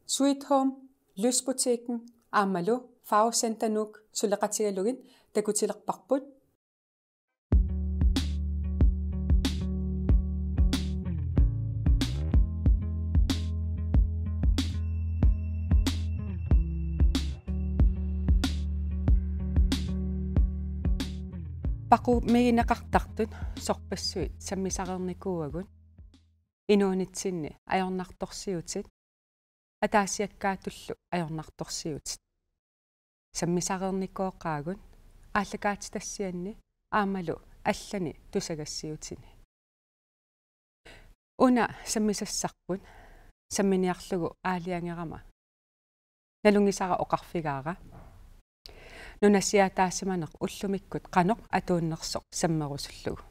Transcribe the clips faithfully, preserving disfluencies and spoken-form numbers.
Sweet Home, Lysbutikken aammalu Farvecenter Nuuk suleqatigalugit takutilerparput. Paqumigineqartartut sorpassuit sammisareernikuuagut, inuunitsinni ajornartorsiutit ataasiakkaatullu ajornartorsiutit. Sammisareernikooqaagut aallakaatitassianni aammalu allani tusagassiutini. Una sammisassarput samminiarlugu aalajangerama nalunngisara oqarfigaara nunasiaataasimaneq ullumikkut qanoq atuunnersoq sammerusullugu.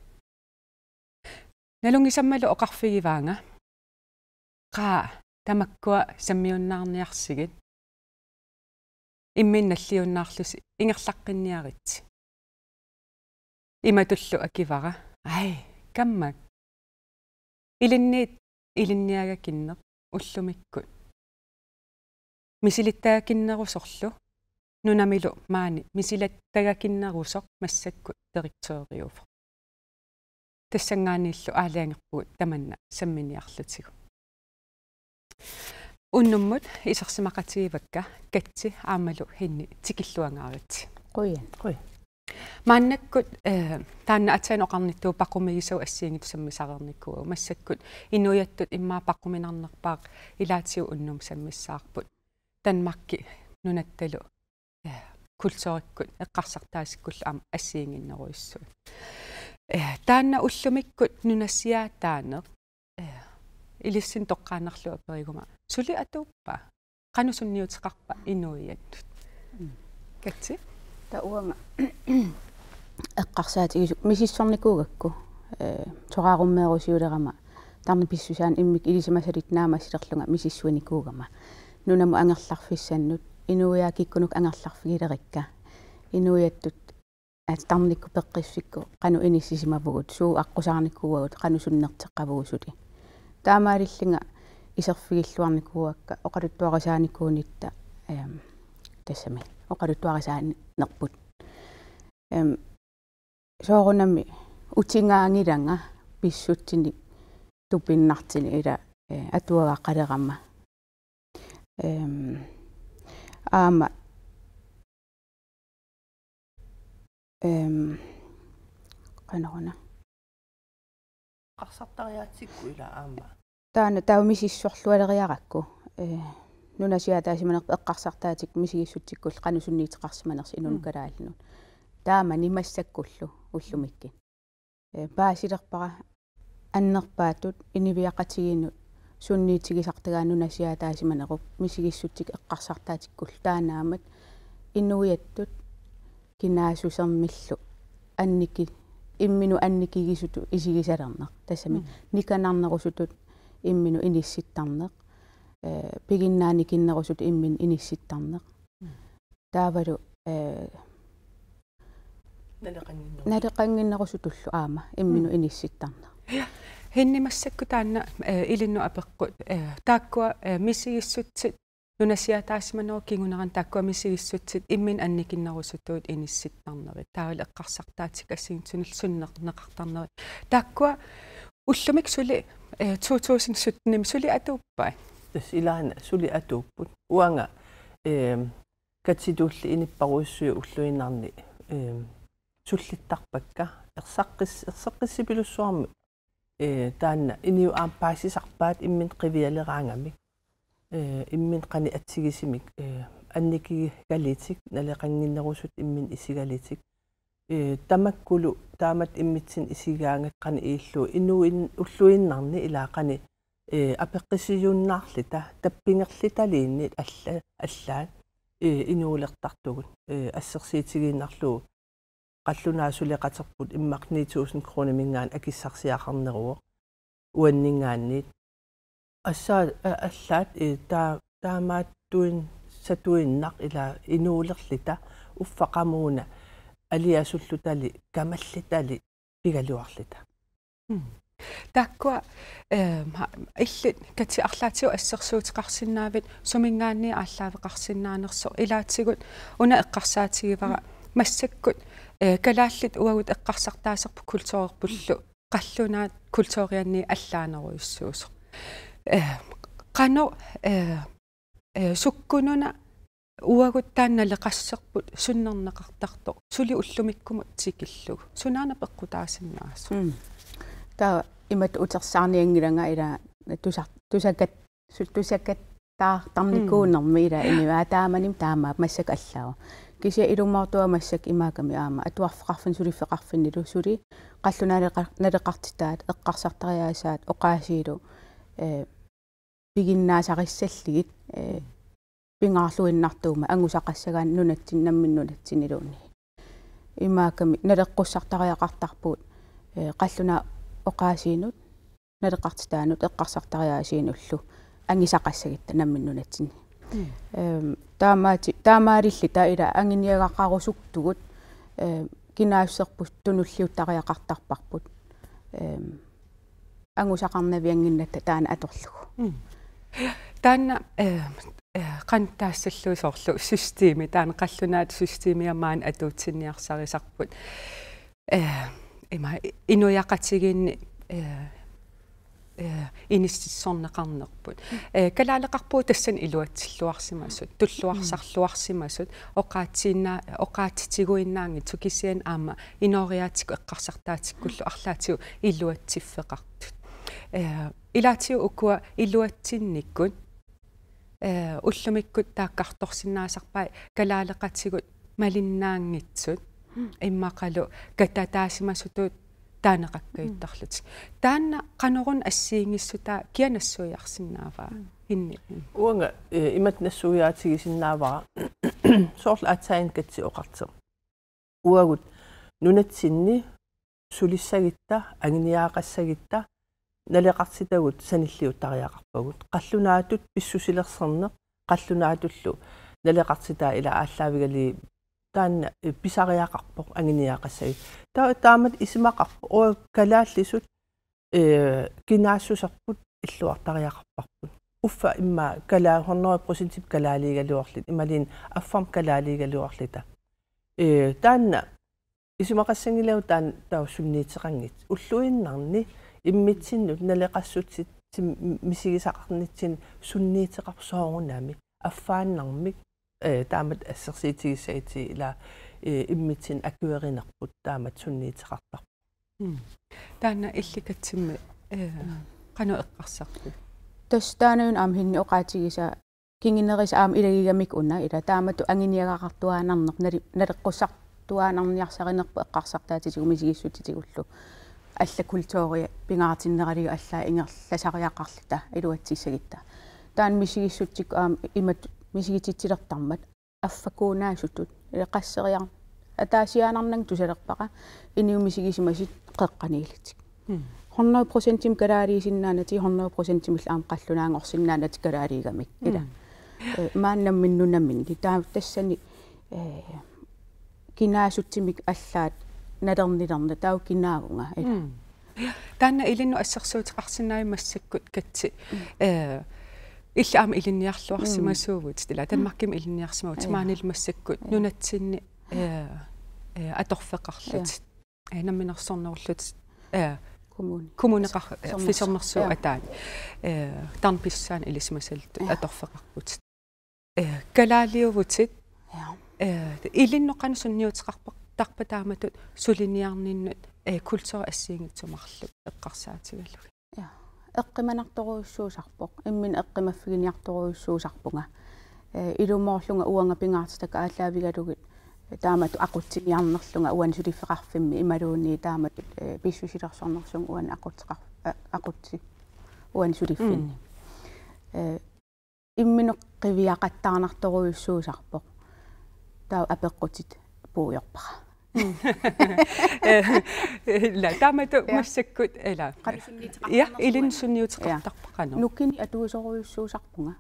Nalunngisammalu oqarfigivaanga: Qaa, tamakkua sammiunnaarniarsigit. Imminut nalliunnaarlusi ingerlaqqinniaritsi. Imatullu akivara: Ai, kammak. Ilinniit ilinniagakinneq ullumikkut misilittagakinnerusorlu, nunamilu maani misilittagakinnerusoq massakkut direktøriuvoq. Tassanngaanniillu aalajangerpugut tamanna samminiarlutigu. Unnummut isersimaqatigivakka Katsi aammalu Henni, tikilluangaaritsi. Qujan. Qujan. Maannakkut, eh, taanna aatsaat oqarnittut paqumigisavut assigiinngitsut sammisareernikuuagut. Massakkut inuiattut immaqa paquminarnerpaaq ilaatigut unnummut sammissavarput. Danmarki nunattalu, eh, kulturikkut eqqarsartaatikkullu aamma assigiinnginnerujussuit. Eh, taanna ullumikkut nunasiaataaneq, eh, ilissinnut toqqaannarlugu aperiguma: Suli atuuppa? Qanoq sunniuteqarpa inuiannut? Mm. Katsi? Taava uanga eqqarsaatigisut misissornikuugakku, eh, soraarummeerusiulerama tarnip pissusaanik immikkut ilisimasalittut naammassilerlunga misissuinikuugama. Nunamut angerlarfissannut, inuiaat kikkunuku angerlarfigilerikka, inuiattut, eh, tarnikkut peqqissusikkut qanoq inissisimavugut, suut aqqusaarnikuuagut, qanoq sunnerteqqavugut suli. Taamaalillunga iserfigilluarnikuuakka oqaluttuarisaanikuunitta, ehm, tassami oqaluttuarisaanerput. Ehm, soorunami utigaanngilanga pissutsinik tupinnartunik ila, eh, atuagaqalerama. Ehm, aamma, ehm, qanoruna. Eqqarsartariaatsikkut ila aamma. Taanna taava misissorlualeriarakku, eh, nunasiaataasimanerput eqqarsartaatikka misigissutsikkullu qanoq sunniuteqarsimanersut inunnik, mm, kalaallinut. Taamani massakkullu ullumikkut. Eh, paasilerpara annerpaatut inuiaqatigiinnut sunniutigisartagaat nunasiaataasimanerup misigissutsit eqqarsartaatikkullu, taannaammat inuiattut kinaassusermillu anniki-, imminut annikigisutut isigisalerneq. Tassami, mm, nikanarnerusutut imminut inissittarneq. Eh, piginnaanikinnerusutut imminut inissittarneq. Mm. Taavalu, eh, naleqannginneru-, naleqannginnerusutullu aamma imminut, mm, inissittarneq. Ja. Henni, massakkut taanna, eh, ilinnut apeqqut, eh, taakkua, eh, misigissutsit nunasiaataasimanerup kingunerani taakkua misigissutsit imminut annikinnerusutut inissittarnerit. Taavalu eqqarsartaatikka assigiinngitsunillu sunnerneqartarnerit. Taakkua ullumikkut suli, eh, to tusind syttenimi suli atuuppai? Tassa ilaana suli atuupput. Uanga, eh, Katsituulli inuppassuit ulluinnarni, eh, sullittarpakka. Ersaqqis-, erseqqissipilussuarmik, eh, taanna inuit aamma paasisarpaat imminut qivialeraangamik. Eh, imminut qanoq atsigisumik, eh, annikigalitik, naleqannginnerusutut imminut isigalitik. Eh, tamakkulu taamatut immitsinnut isigaangakkit qanoq ilillugu inuin-, ulluinnarni ilaa qanoq, eh, apeqqusijunnaarluta, tappingerlutaluunniit alla-, allaat, eh, inuulertartugut, eh, assersuutigiinnarlugu qallunaat suleqaterput immaqa ni tusind kroniminngaanniit akissarsiaqarneruvoq uanninngaanniit. Assa-, a-, allaat, eh, taa-, taamaattuinnaq satuinnaq ilaa inuulerluta uffa qamuuna aliasullutali kamallutali pigaluarluta. Mm. Taakkua, eh, ma-, illit Katja arlaatigut assersuuteqarsinnaavit suminngaanniit aallaaveqarsinnaanersoq, ilaatigut una eqqarsaatigivara massakkut, eh, kalaallit uagut eqqarsartaaserput kulturerpullu qallunaat kulturianni allaanerujussuusoq. Eh, qanoq, eh, eh, sukkununa uagut taanna naleqasserput sunnerneqartartoq suli ullumikkumut tikillugu. Sunaana peqqutaasinnaasoq? Mm. Taava imatut utersaarnianngilanga ila tusa-, tusakat-, sul-, tusakattaartarnikuunermi ila inuit taamani taama massakkut allaavoq. Kisianni ilumoortua massakkut imaakkami aamma atuarfeqarfinni suliffeqarfinnilu suli qallunaat naleqa-, naleqartitaat eqqarsartariaasaat oqaasiilu, eh, piginnaasarissalligit, eh, pingaarluinnartuummat angusaqassagaanni nunatsinni nammineq nunatsinniluunniit. Imaakkami naleqqussartariaqartarpugut, eh, qallunaat oqaasiinut, naleqartitaannut eqqarsartariaasiinullu angisaqassagutta nammineq nunatsinni. Mm. Ehm, taamaati-, taamaalilluta ila anguniagaqarusuttugut, ehm, kinaassuserput tunulliuttariaqartarparput. Ehm, angusaqarnaviannginnatta taanna atorlugu. Mm. Taanna, eh, eh, qanoq taassallugu soorlu systemi, taanna qallunaatut systemia maani atuutsinniarsarisarput. Eh, ima inuiaqatigiinni, eh, eh, inississorneqarnerput. Eh, kalaaleqarpugut tassani iluatsilluarsimasut, tulluarsarluarsimasut, oqaatsiinna-, oqaatsitiguinnaanngitsut kisianni aamma inooriaatsikkut eqqarsartaatsikkullu arlaatigut iluatsiffeqartut. Eh, ilaatigut ukua iluatsinnikkut, eh, ullumikkut taakkartorsinnaasarpai kalaaleqatigut malinnaanngitsut, mm, immaqalu katataasimasutut taaneqakkajuttarlutik. Taanna qanoruna assigiinngissutaa kia nassuiarsinnaavaa? Mm. Hinni. Uanga, eh, imatut nassuiaatigisinnaavara soorlu aatsaat Katja oqartoq. Uagut nunatsinni sulissagutta, anguniagaqassagutta, naleqartitagut sanilliuttariaqarpagut. Qallunaatut pissusilersorneq, qallunaatullu naleqartitaa ila aallaavigalugit taanna, eh, pisariaqarpoq anguniagaqassagipput. Ta-, taamatut isumaqarpoq, uagut kalaallisut, eh, kinaassuserput illuartariaqarparput. Uffa immaqa kalaa-, hundrede procent kalaaliugaluarluta, imaluunniit affarmik kalaaliugaluarluta. Eh, taanna isumaqassanngilagut taanna taava sunniuteqanngitsoq. Ulluinnarni immitsinnut naleqassutsit-, tim-, misigisaqarnitsinni sunniuteqarpoq soorunami affaannarmik, eh, taamatut assersuutigissagutsigu ila, eh, immitsinnut akuerinerput taamatut sunniuteqartarpoq. Mm. Taanna illit Katjammi, eh, mm, qanoq eqqarsarpit? Tassa taanna una aamma Hinni oqaatigisaa kingunerisa aamma ilagigamikku una ila taamatut anguniagaqartuaannarneq nali-, naleqqussartuaannarniarsarinerput eqqarsartaatitigut misigissutsitigullu. Allat kulturia pingaartinneraligut allaat ingerlasariaqarluta iluatsissagutta. Taanna misigissutsikkut aamma imatut misigititsilertarmat affakuunaasutut, ila qasseriar-, ataasiaannarnanga tusalerpara, inuit misigisimasut qeqqaniillutik. Mm. Hundrede procentimik kalaaliusinnaanatik, hundrede procentimillu aamma qallunaanngorsinnaanatik kalaaliugamik. Ila. Mm. Eh, maani nammineq nunaminni. Taava tassani, eh, kinaassutsimik allaat nalernilerneq, taava kinaavunga. Ila. Mm. Taanna ilinnut assersuuteqarsinnaavit massakkut Katja, mm, eh, illit aamma ilinniarluarsimasuuvutit, mm, ila, mm, Danmarkimi ilinniarsimavutit, ja, maanilu massakkut, ja, nunatsinni, eh, eh, atorfeqarlutit. Ja. Eh, namminersornerullutit, eh, kommune-, kommuneqar-, eh, sermersuut, sermersuut, ja, ataani. Eh, taanna pissaani ilisimasallutit, ja, atorfeqarputit. Eh, kalaaliuvutit. Ja. Eh, ilinnut qanoq sunniuteqartarpa taamatut suliniarninnut, eh, kulturi assigiinngitsut marluk eqqarsaatigalugit? Ja. Eqqimanartorujussuusarpoq. Imminut eqqimaffiginiartorujussuusarpunga. Eh, ilumoorlunga uanga pingaartitakka aallaavigalugit, eh, taamatut aqutsiniarnerlunga uani suliffeqarfimmi imaluunniit taamatut, eh, pissusilersornersunga uani aqutseqar-, eh, aqutsi-, uani suliffinni. Mm. Eh, imminut qiviaqattaarnartorujussuusarpoq. Taava apeqqutit puigorpara. Mm. Eh, ila, taamatut, ja, massakkut, ila. Qanoq sunniuteqartarnersugut. Ja, ilinnut sunniuteqartarpa qanoq? Ja. Nukinnik atuisorujussuusarpunga.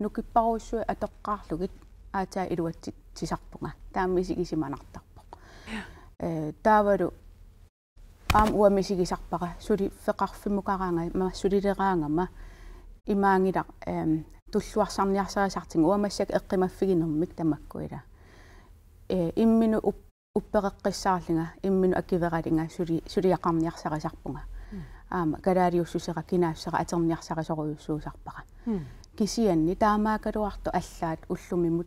Nukipparujussuit atoqqaarlugit aatsaat iluatsitsisarpunga. Taama misigisimanartarpoq. Ja. Eh, taavalu Aamma uanga misigisarpara suliffeqarfimmukaraangama, sulileraangama imaanngilaq, ehm, tulluarsarniarsarisartigu uanga massakkut eqqumaffiginermik tamakku ila. Eh, imminut up-, uppereqqissaarlunga, imminut akueralunnga suli-, suliaqarniarsarisarpunga. Mm. Aamma kalaaliussusera kinaassusera atorniarsarisorujussuusarpara. Mm. Kisianni taamaakkaluartoq allaat ullumimut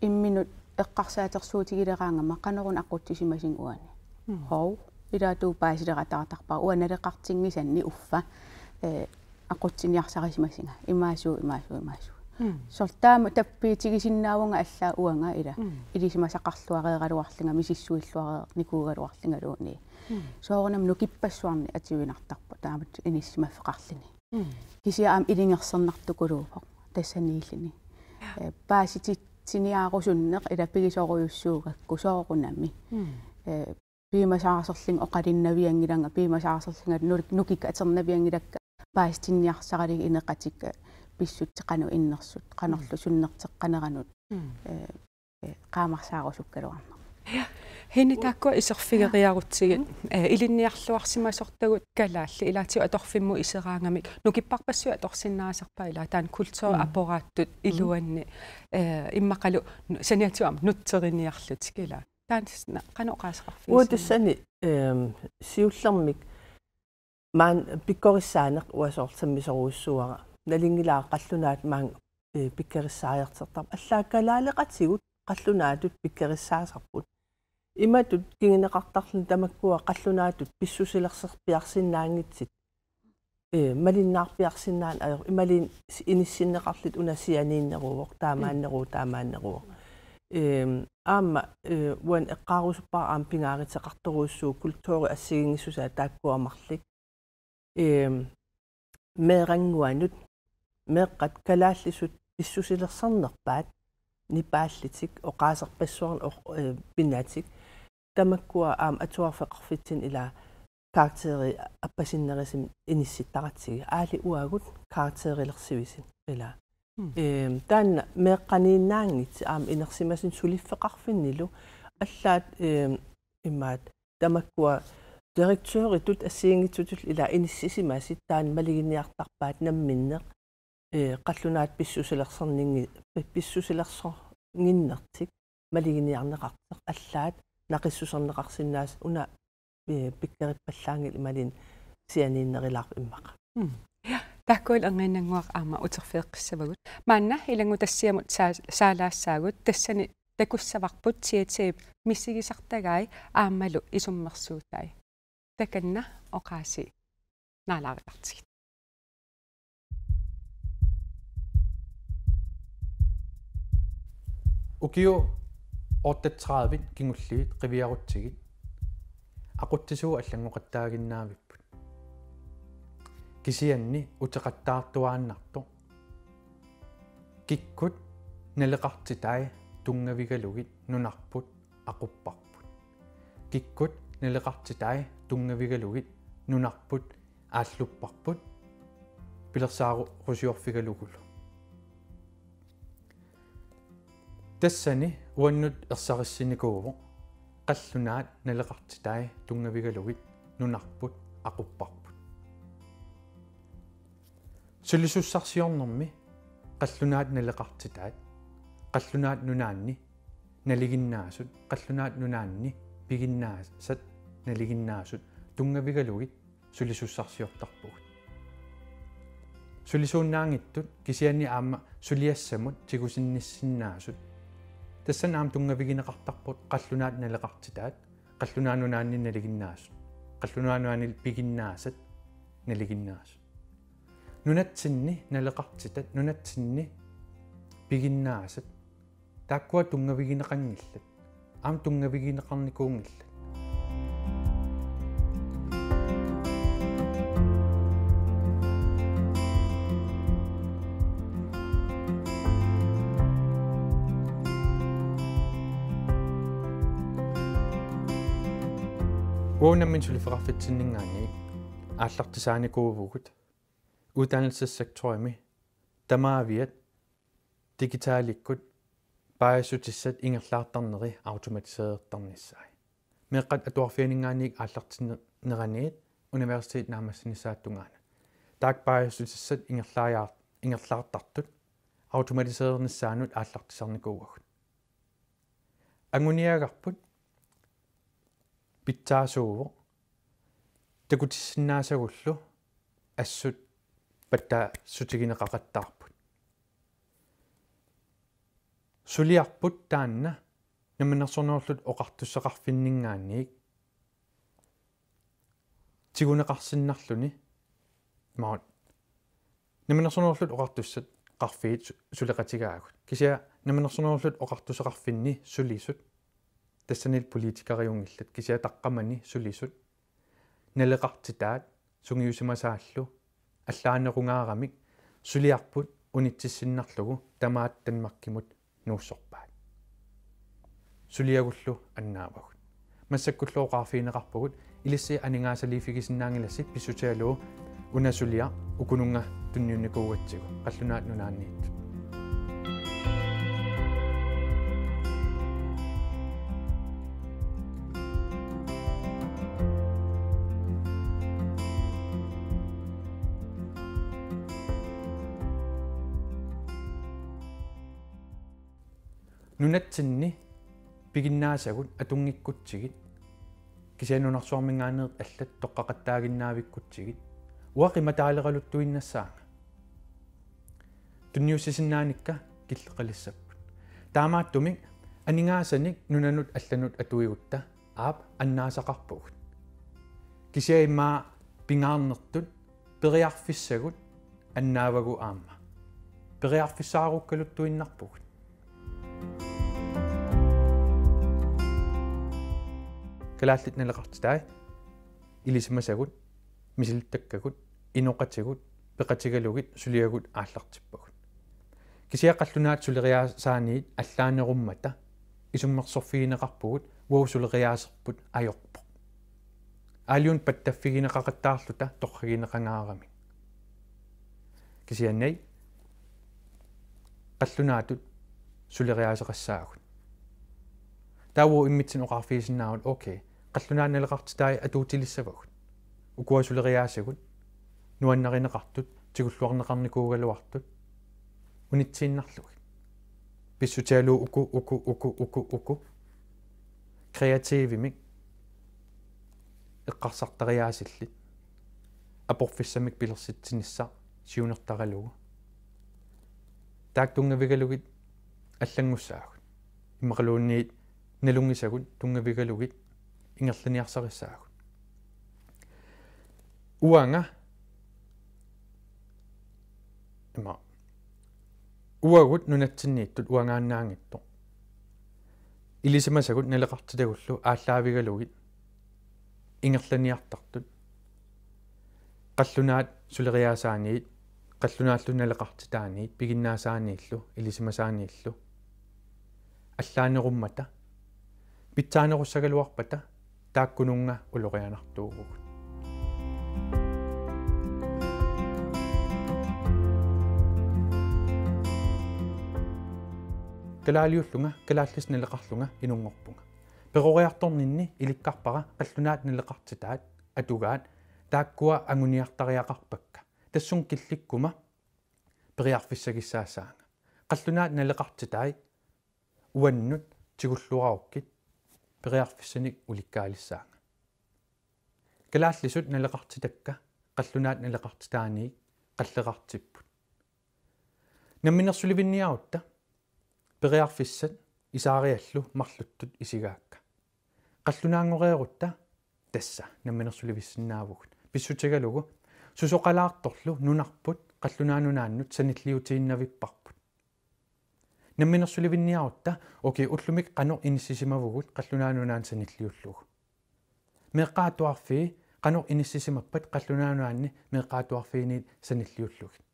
imminut eqqarsaatersuutigileraangama qanoruna aqutsisimasugut uani. Mm. Hov, ilaatigut paasilerataartarpara uanga naleqartinngisanni uffa, eh, aqutsiniarsarisimasunga. Imaasuu, imaasuu, imaasuu. Mm. Soorlu taama tappiitigisinnaavunga allaat uanga ila. Mm. Ilisimasaqarluareeraluarlunga misissuilluareernikuugaluarlungaluunniit. Mm. Soorunami nukippassuarnik atuinartarpoq taamatut inissisimaffeqarluni. Mm. Kisianni aamma ilungersunartukuluuvoq tassaniilluni. Eh, paasititsiniarusunneq ila pigisorujussuugakku soorunami. Mm. Eh, piumasaqarserlunga oqalunnavianngilanga, piumasaqarserlunga nu-, nukik atornavianngilakka paasitinniarsaralugu ineqatikka pissutsit qanoq innersut, qanorlu Mm. sunnerteqqaneranut, Mm. eh, eh, qaamarsaarusuukkaluarneq. Ja. Henni, taakkua iserfigeriarutsigit, eh, ilinniarluarsimasortagut kalaallit ilaatigut atorfimmut iseraangamik, nukipparpassuit atorsinnaasarpaat ila taanna kulturapparaatut Mm. iluanni, eh, immaqalu saniatigut aamma nutseriniarlutik ila. Taanna s-, na-, qanoq oqaaseqarfigisinnaava? Uanga tassani, ehm, siullermik maani pikkorissaaneq uanga soorlu sammisorujussuuara. Nalunngilara qallunaat maani, eh, pikkorissaajartortarput. Allaat kalaaleqatigut qallunaatut pikkorissaasarput. Imatut kinguneqartarluni tamakkua qallunaatut pissusilersorpiarsinnaanngitsut, eh, malinnaarpiarsinnaaneq ajorput. Imaluunniit s-, inissinneqarlutik una sianiinneruvoq, taamaanneruvoq, taamaanneruvoq. Ehm, aamma, eh, uani eqqaarusuppara aamma pingaaruteqartorujussuuvoq kulturit assigiinngissusaat taakkua marluk. Ehm, meerannguanut, meeqqat kalaallisut pissusilersornerpaat, nipaallutik, oqaaserpassuarnik oq-, eh, pinatik. Tamakkua aamma atuarfeqarfitsinni ila karakteri appasinnerusumik inissittaratsigit. Aali uagut karakterilersuisut ila. Mm. Ehm, taanna meeqqaniinnaanngitsoq aamma inersimasunut suliffeqarfinnilu allaat, ehm, imaat tamakkua direktøritut assigiinngitsutut ila inissisimasut taanna maluginiartarpaat namminneq, eh, qallunaat pissusilersorninngi-, pissusilersornginnertik maluginiarneqartoq allaat naqissuserneqarsinnaasoq una, eh, pikkorippallaanngilaq imaluunniit sianiinnerulaarpoq immaqa. Mm. Ja, taakkualu erniinnannguaq aamma uterfigeqqissavagut. Maanna ilanngutassiamut saa-, saalaassaagut, tassani takussavarput Tieteep misigisartagai aammalu isummersuutai. Takanna oqaasii naalaariartigit. Ukiut otteogtredive kingulliit qiviarutsigit aqutsisuut allanngoqattaaginnaavipput. Kisianni uteqattaartuaannartoq. Kikkut naleqartitai tunngavigalugit nunarput aqupparput. Kikkut naleqartitai tunngavigalugit nunarput aallupparput pilersaarusiorfigalugulu. Tassani uannut ersarissinikuuvoq qallunaat naleqartitai tunngavigalugit nunarput aqupparput. Sulisussarsiornermi qallunaat naleqartitaat, qallunaat nunaanni nalinginnaasut, qallunaat nunaanni piginnaasat nalinginnaasut tunngavigalugit sulisussarsiortarpugut. Sulisuunnaanngitsut kisianni aamma suliassamut tigusinnissinnaasut. Tassani aamma tunngavigineqartarput qallunaat naleqartitaat, qallunaat nunaanni nalinginnaasut, qallunaat nunaanni piginnaasat nalinginnaasut. Nunatsinni naleqartitat, nunatsinni piginnaasat, taakkua tunngavigineqanngillat. Aamma tunngavigineqarnikuunngillat. Uagut nammineq suliffeqarfitsinninngaanniit aallartisaanikuuvugut uddannelsessektorimi tamaaviat digitalikkut paasissutissat ingerlaartarneri automatiseertarnissaat. Meeqqat atuarfianinngaanniit aallartinne-, neraniit universitetit naammassinissaata tungaanut. Taakku paasissutissat ingerlaajaar-, ingerlaartartut automatiseernissaannut aallartisarnikuuagut. Anguniagarput pitsaasuuvoq takutissinnaasagullu assut pattaassutigineqaqattaarput. Suliarput taanna Namminersornerullutik Oqartussaqarfinninngaanniit tiguneqarsinnarluni maat. Namminersornerullutik Oqartussaqarfiit su-, suleqatigaagut. Kisianni Namminersornerullutik Oqartussaqarfinni sulisut, tassanilu politikeriunngillat, kisianni taqqamani sulisut naleqartitaat sungiusimasaallu allaanerungaaramik suliarput unitsissinnarlugu tamaat Danmarkimut nuussorpaat. Suliagullu annaavagut. Massakkullu oqaarfigineqarpugut, ilissi aningaasaliiffigisinnaanngilassi pissutigalugu una suliaq ukununnga tunniunnikuugatsigu, qallunaat nunaanniittut. Nunatsinni piginnaasagut atunngikkutsigu, kisianni nunarsuarminngaanneersut allat toqqaqattaaginnaavikkutsigit, uanga qimataaleraluttuinnassaanga. Tunniussisinnaanikka killeqalissapput. Taamaattumik aningaasanik nunanut allanut atuigutta aap annaasaqarpugut. Kisianni immaqa pingaarnertut periarfissagut annaavagut aamma. Periarfissaarukkaluttuinnarpugut. Kalaallit naleqartitai ilisimasagut, misilittakkagut, inoqatigut, peqatigalugit suliagut aallartippagut. Kisianni qallunaat suleriaasaanniit allaanerummata isummersorfigineqarpugut uagut suleriaaserput ajorpoq. Aaliuna pattaffigineqaqattaarluta torragineqangaaramik. Kisianni qallunaatut suleriaaseqassaagut. Taava uagut immitsinnut oqarfigisinnaavagut, okay, qallunaat naleqartitai atuutilissavagut. Ukua suleriaasigut nuannarineqartut, tigulluarneqarnikuugaluartut unitsiinnarlugit. Pissutigalugu uku, uku, uku, uku, uku. Kreativimik eqqarsartariaasillit. Aporfissamik pilersitsinissaq siunertaralugu. Taakku tunngavigalugit allanngussaagut. Immaqaluunniit nalunngisagut tunngavigalugit ingerlaniarsarissaagut. Uanga, ima, uagut nunatsinniittut uangaannaanngitsoq ilisimasagut naleqartitagullu aallaavigalugit ingerlaniartartut. Qallunaat suleriaasaanniit, qallunaallu naleqartitaanniit, piginnaasaanniillu, ilisimasaanniillu allaanerummata, pitsaanerussagaluarpata, taakkununnga ulorianartuuvugut. Kalaaliullunga, kalaallisut naleqarlunga inunngorpunga. Peroriartorninni ilikkarpara qallunaat naleqartitaat atugaat taakkua anguniartariaqarpakka. Tassunga killikkuma periarfissagissaassaanga. Qallunaat naleqartitai uannut tigulluarukkit periarfissanik ulikkaalissaanga. Kalaallisut naleqartitakka qallunaat naleqartitaanniit qalleqartipput. Namminersulivinniarutta periarfissat isaariallu marluttut isigaakka. Qallunaanngoreerutta tassa namminersulivissinnaavugut. Pissutigalugu susoqalaartorlu nunarput qallunaat nunaannut sanilliutiinnavipparput. Namminersulivinniarutta, okay, ullumikkut qanoq inissisimavugut qallunaat nunaannut sanilliullugu. Meeqqat atuarfii qanoq inissisimappat qallunaat nunaanni meeqqat atuarfiinniit sanilliullugit.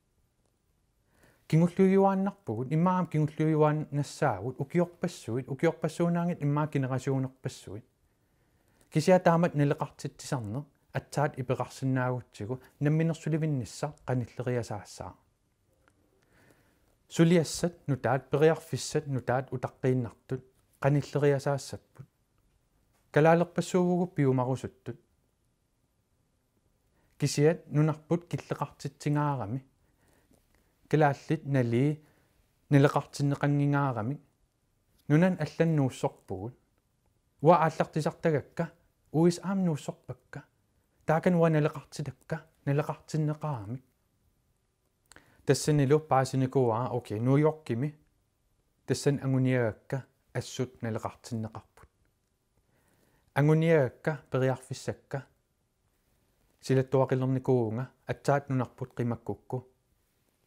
Kingulliujuaannarpugut, immaqa aamma kingulliujuaannassaagut, ukiorpassuit, ukiorpassuunaanngitsoq immaqa generationerpassuit. Kisianni taamatut naleqartitsisarneq aatsaat ipeqarsinnaagutsigu namminersulivinnissaq qanilleriasaassaaq. Suliassat nutaat, periarfissat nutaat utaqqiinnartut qanilleriasaassapput. Kalaalerpassuuvugut piumarusuttut. Kisiat nunarput killeqartitsigaarami, kalaallit nalii naleqartinneqanngingaaramik nunani allani nuussorpugut. Uanga aallartisartagakka, U S A-mi nuussorpakka. Taakani uanga naleqartitakka, naleqartinneqaramik. Tassanilu paasinikuuara, okay, New Yorkimi tassani anguniagakka assut naleqartinneqarput. Anguniagakka periarfissakka silattuaqilernikuuvunga, aatsaat nunarput qimakkukku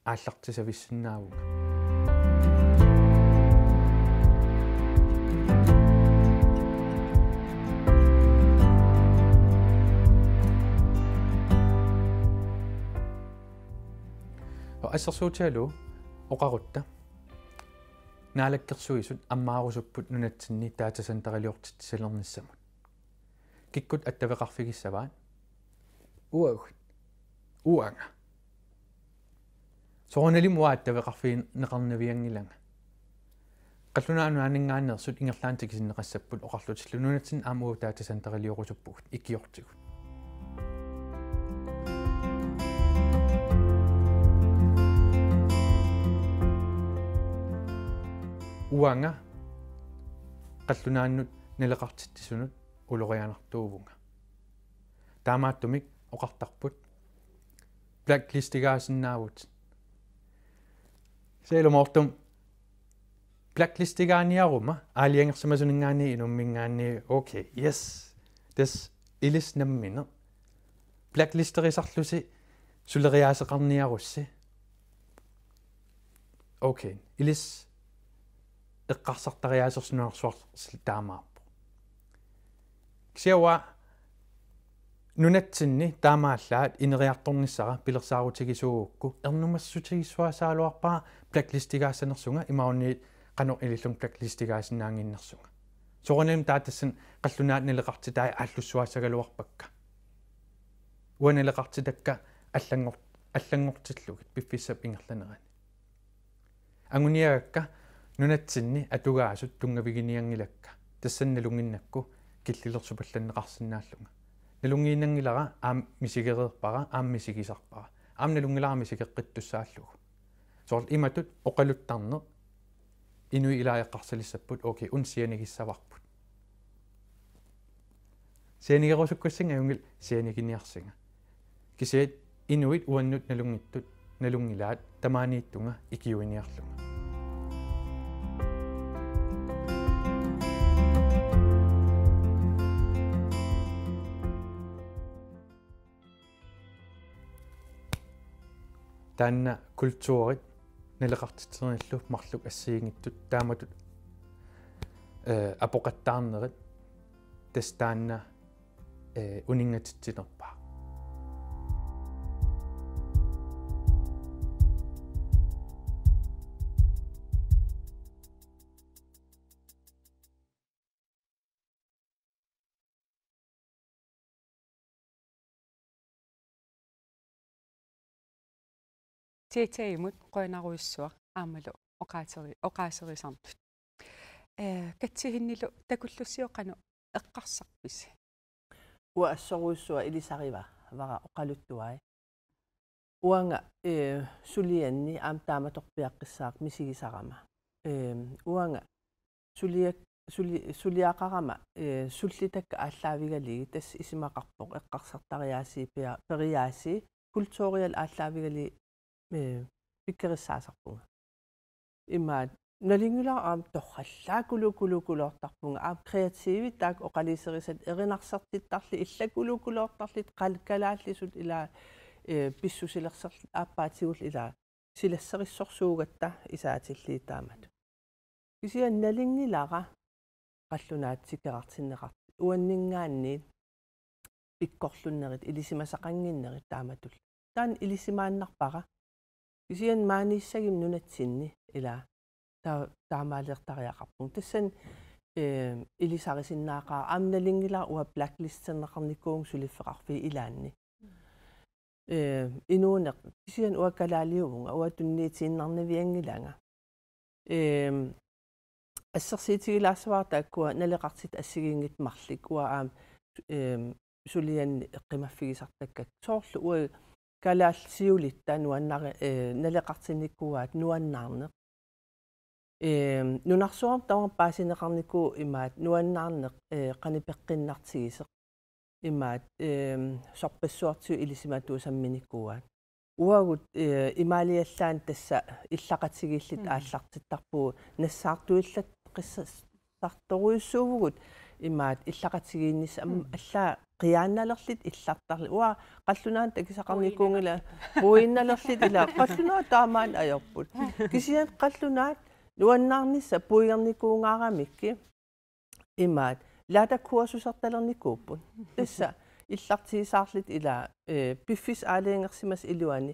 aallartisavissinnaavunga. Assersuutigalugu oqarutta: Naalakkersuisut ammaarusupput nunatsinni datacenteriliortitsisalernissamut. Kikkut attaveqarfigissavaat? Uagut. Uanga. Soorunalimi uanga attaveqarfigineqarnavianngilanga. Qallunaat Nunaanninngaanneersut ingerlaannaq tikisinneqassapput oqarlutillu: Nunatsinni aamma uagut datacenteriliorusuppugut, ikiortigut. Uanga qallunaannut naleqartitsisunut ulorianartuuvunga. Taamaattumik oqartarput: Blacklistigaasinnaavut. Selvom ortum blacklistigaaniaruma aalajangersimasuninngaanniit inummininngaanniit, okay, yes. Tassa ilissi nammineq. Blacklisterisarlusi suleriaaseqarniarussi. Okay, ilissi eqqarsartariaasersi nunarsuarsillu taamaappoq. Kisianni uanga nunatsinni taamaallaat ineriartornissara pilersaarutigisuugukku ernumassutigissuassagaluarpara blacklistigaassanersunga imaluunniit qanoq ilillunga blacklistigaasinnaannginnersunga. Soorunalimi taava tassani qallunaat naleqartitai aallussuassagaluarpakka. Uanga naleqartitakka allanngor-, allanngortillugit piffissap ingerlanerani. Anguniagakka nunatsinni atugaasut tunngaviginianngilakka, tassani nalunnginnakku killilersupallanneqarsinnaallunga. Nalunngiinnanngilara aamma misigereerpara, aamma misigisarpara. Aamma nalunngilara misigeqqittussaallugu. Soorlu imatut oqaluttarneq inuit ilaat eqqarsalissapput: Okay, una sianigissavarput. Sianigerusukkussinga ajunngilaq sianiginiarsinga. Kisianni inuit uannut nalunngittut nalunngilaat tamaaniittunga ikiuiniarlunga. Taanna kulturit naleqartitsiniillu marluk assigiinngitsut taamatut, eh, apoqattaarnerit tassa taanna, eh, uninngatitsinerpaaq. T T-mut qujanarujussuaq aammalu oqaaseri-, oqaaserisartut. Eh, Katsihinnilu takullussiuk qanoq eqqarsarpisi? Uanga assorujussuaq ilisarivara oqaluttuai. Uanga, eh, sulianni aamma taamatorpiaqqissaaq misigisarama. Eh, uanga suliak-, suli-, suliaqarama, eh, sullitakka aallaavigalugit tassa isumaqarpoq eqqarsartariaasii pia-, periaasii kulturialu aallaavigalugit, eh, pikkorissaasarpunga. Imaat nalunngilara aamma torrallaakuluukuluukuluortarpunga, aamma kreatiivit taakku oqaluuserisat erinarsortittarlugit illakuluukuluortarlutik qal-, kalaallisut ilaa, eh, pissusilersorlutik aappaatigullu ilaa silasserissorsuugatta isaatillugit taamatut. Kisianni nalunngilara qallunaatut tikeraartinneqartut uanninngaanniit pikkorlunnerit, ilisimasaqannginnerit taamatullu. Taanna ilisimaannarpara. Kisianni maaniissagimmi nunatsinni ilaa taa-, taamaaliortariaqarpunga. Tassani, eh, ilisarisinnaaqaaq aamma nalunngilara uanga blacklisterneqarnikuuvunga suliffeqarfiit ilaanni. Eh, inuuneq, kisianni uanga kalaaliuvunga, uanga tunniutiinnarnavianngilanga. Ehm, assersuutigilaassavara taakkua naleqartitat assigiinngitsut marluk, uanga aamma, ehm, sulianni eqqumaffigisartakkakka. Soorlu uagut kalaallit siulitta nuannari-, eh, naleqartinnikuuaat nuannaarneq. Ehm, nunarsuarmi tamarmik paasineqarnikuuvoq imaattoq nuannaarneq, eh, qanoq peqqinnartigisoq. Imaattoq, ehm, sorpassuartigut ilisimatuut samminikuuaat. Uagut, eh, imaaliallaannaq tassa illaqatigiilluta Mm. aallartittarpugut nassaartuillaqqissaartorujussuuvugut imaattoq illaqatigiinnissaq am-, Mm. allaat qiaannalerluta illartarluta. Uanga qallunaanut takusaqarnikuunngilanga puiinnalerluta ilaa. Qallunaat taamaanneq ajorput. Kisianni qallunaat nuannaarnissaq puiornikuungaaramikkit imaattoq laatakursusertalernikuupput. Tassa illartiisaarluta ilaa, eh, piffissap aalajangersimasap iluani,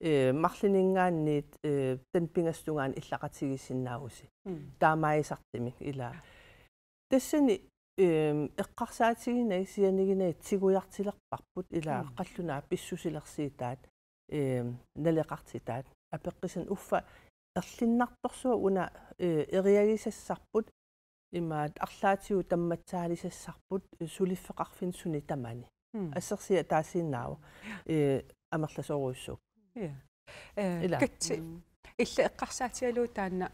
eh, marlunninngaanniit, eh, taanna pingasut tungaanut illaqatigiissinnaavusi. Mm. Taamaasisartumik ilaa. Tassani, ehm, eqqarsaatiginagit sianiginagit tigujartulerparput ilaa Mm. qallunaat pissusilersuutaat, ehm, naleqartutaat. Apeqqusaanni uffa erlinnartorsuaq una, eh, eriagisassarput imaattoq arlaatigut tammatsaalisassarput, eh, suliffeqarfinni suni tamani. Mm. Assersuut ataasiinnaavoq, eh, amerlasoorujussuuvoq. Ja. Eh, Ilaa. Katsi, Mm. illit eqqarsaatigalugu taanna,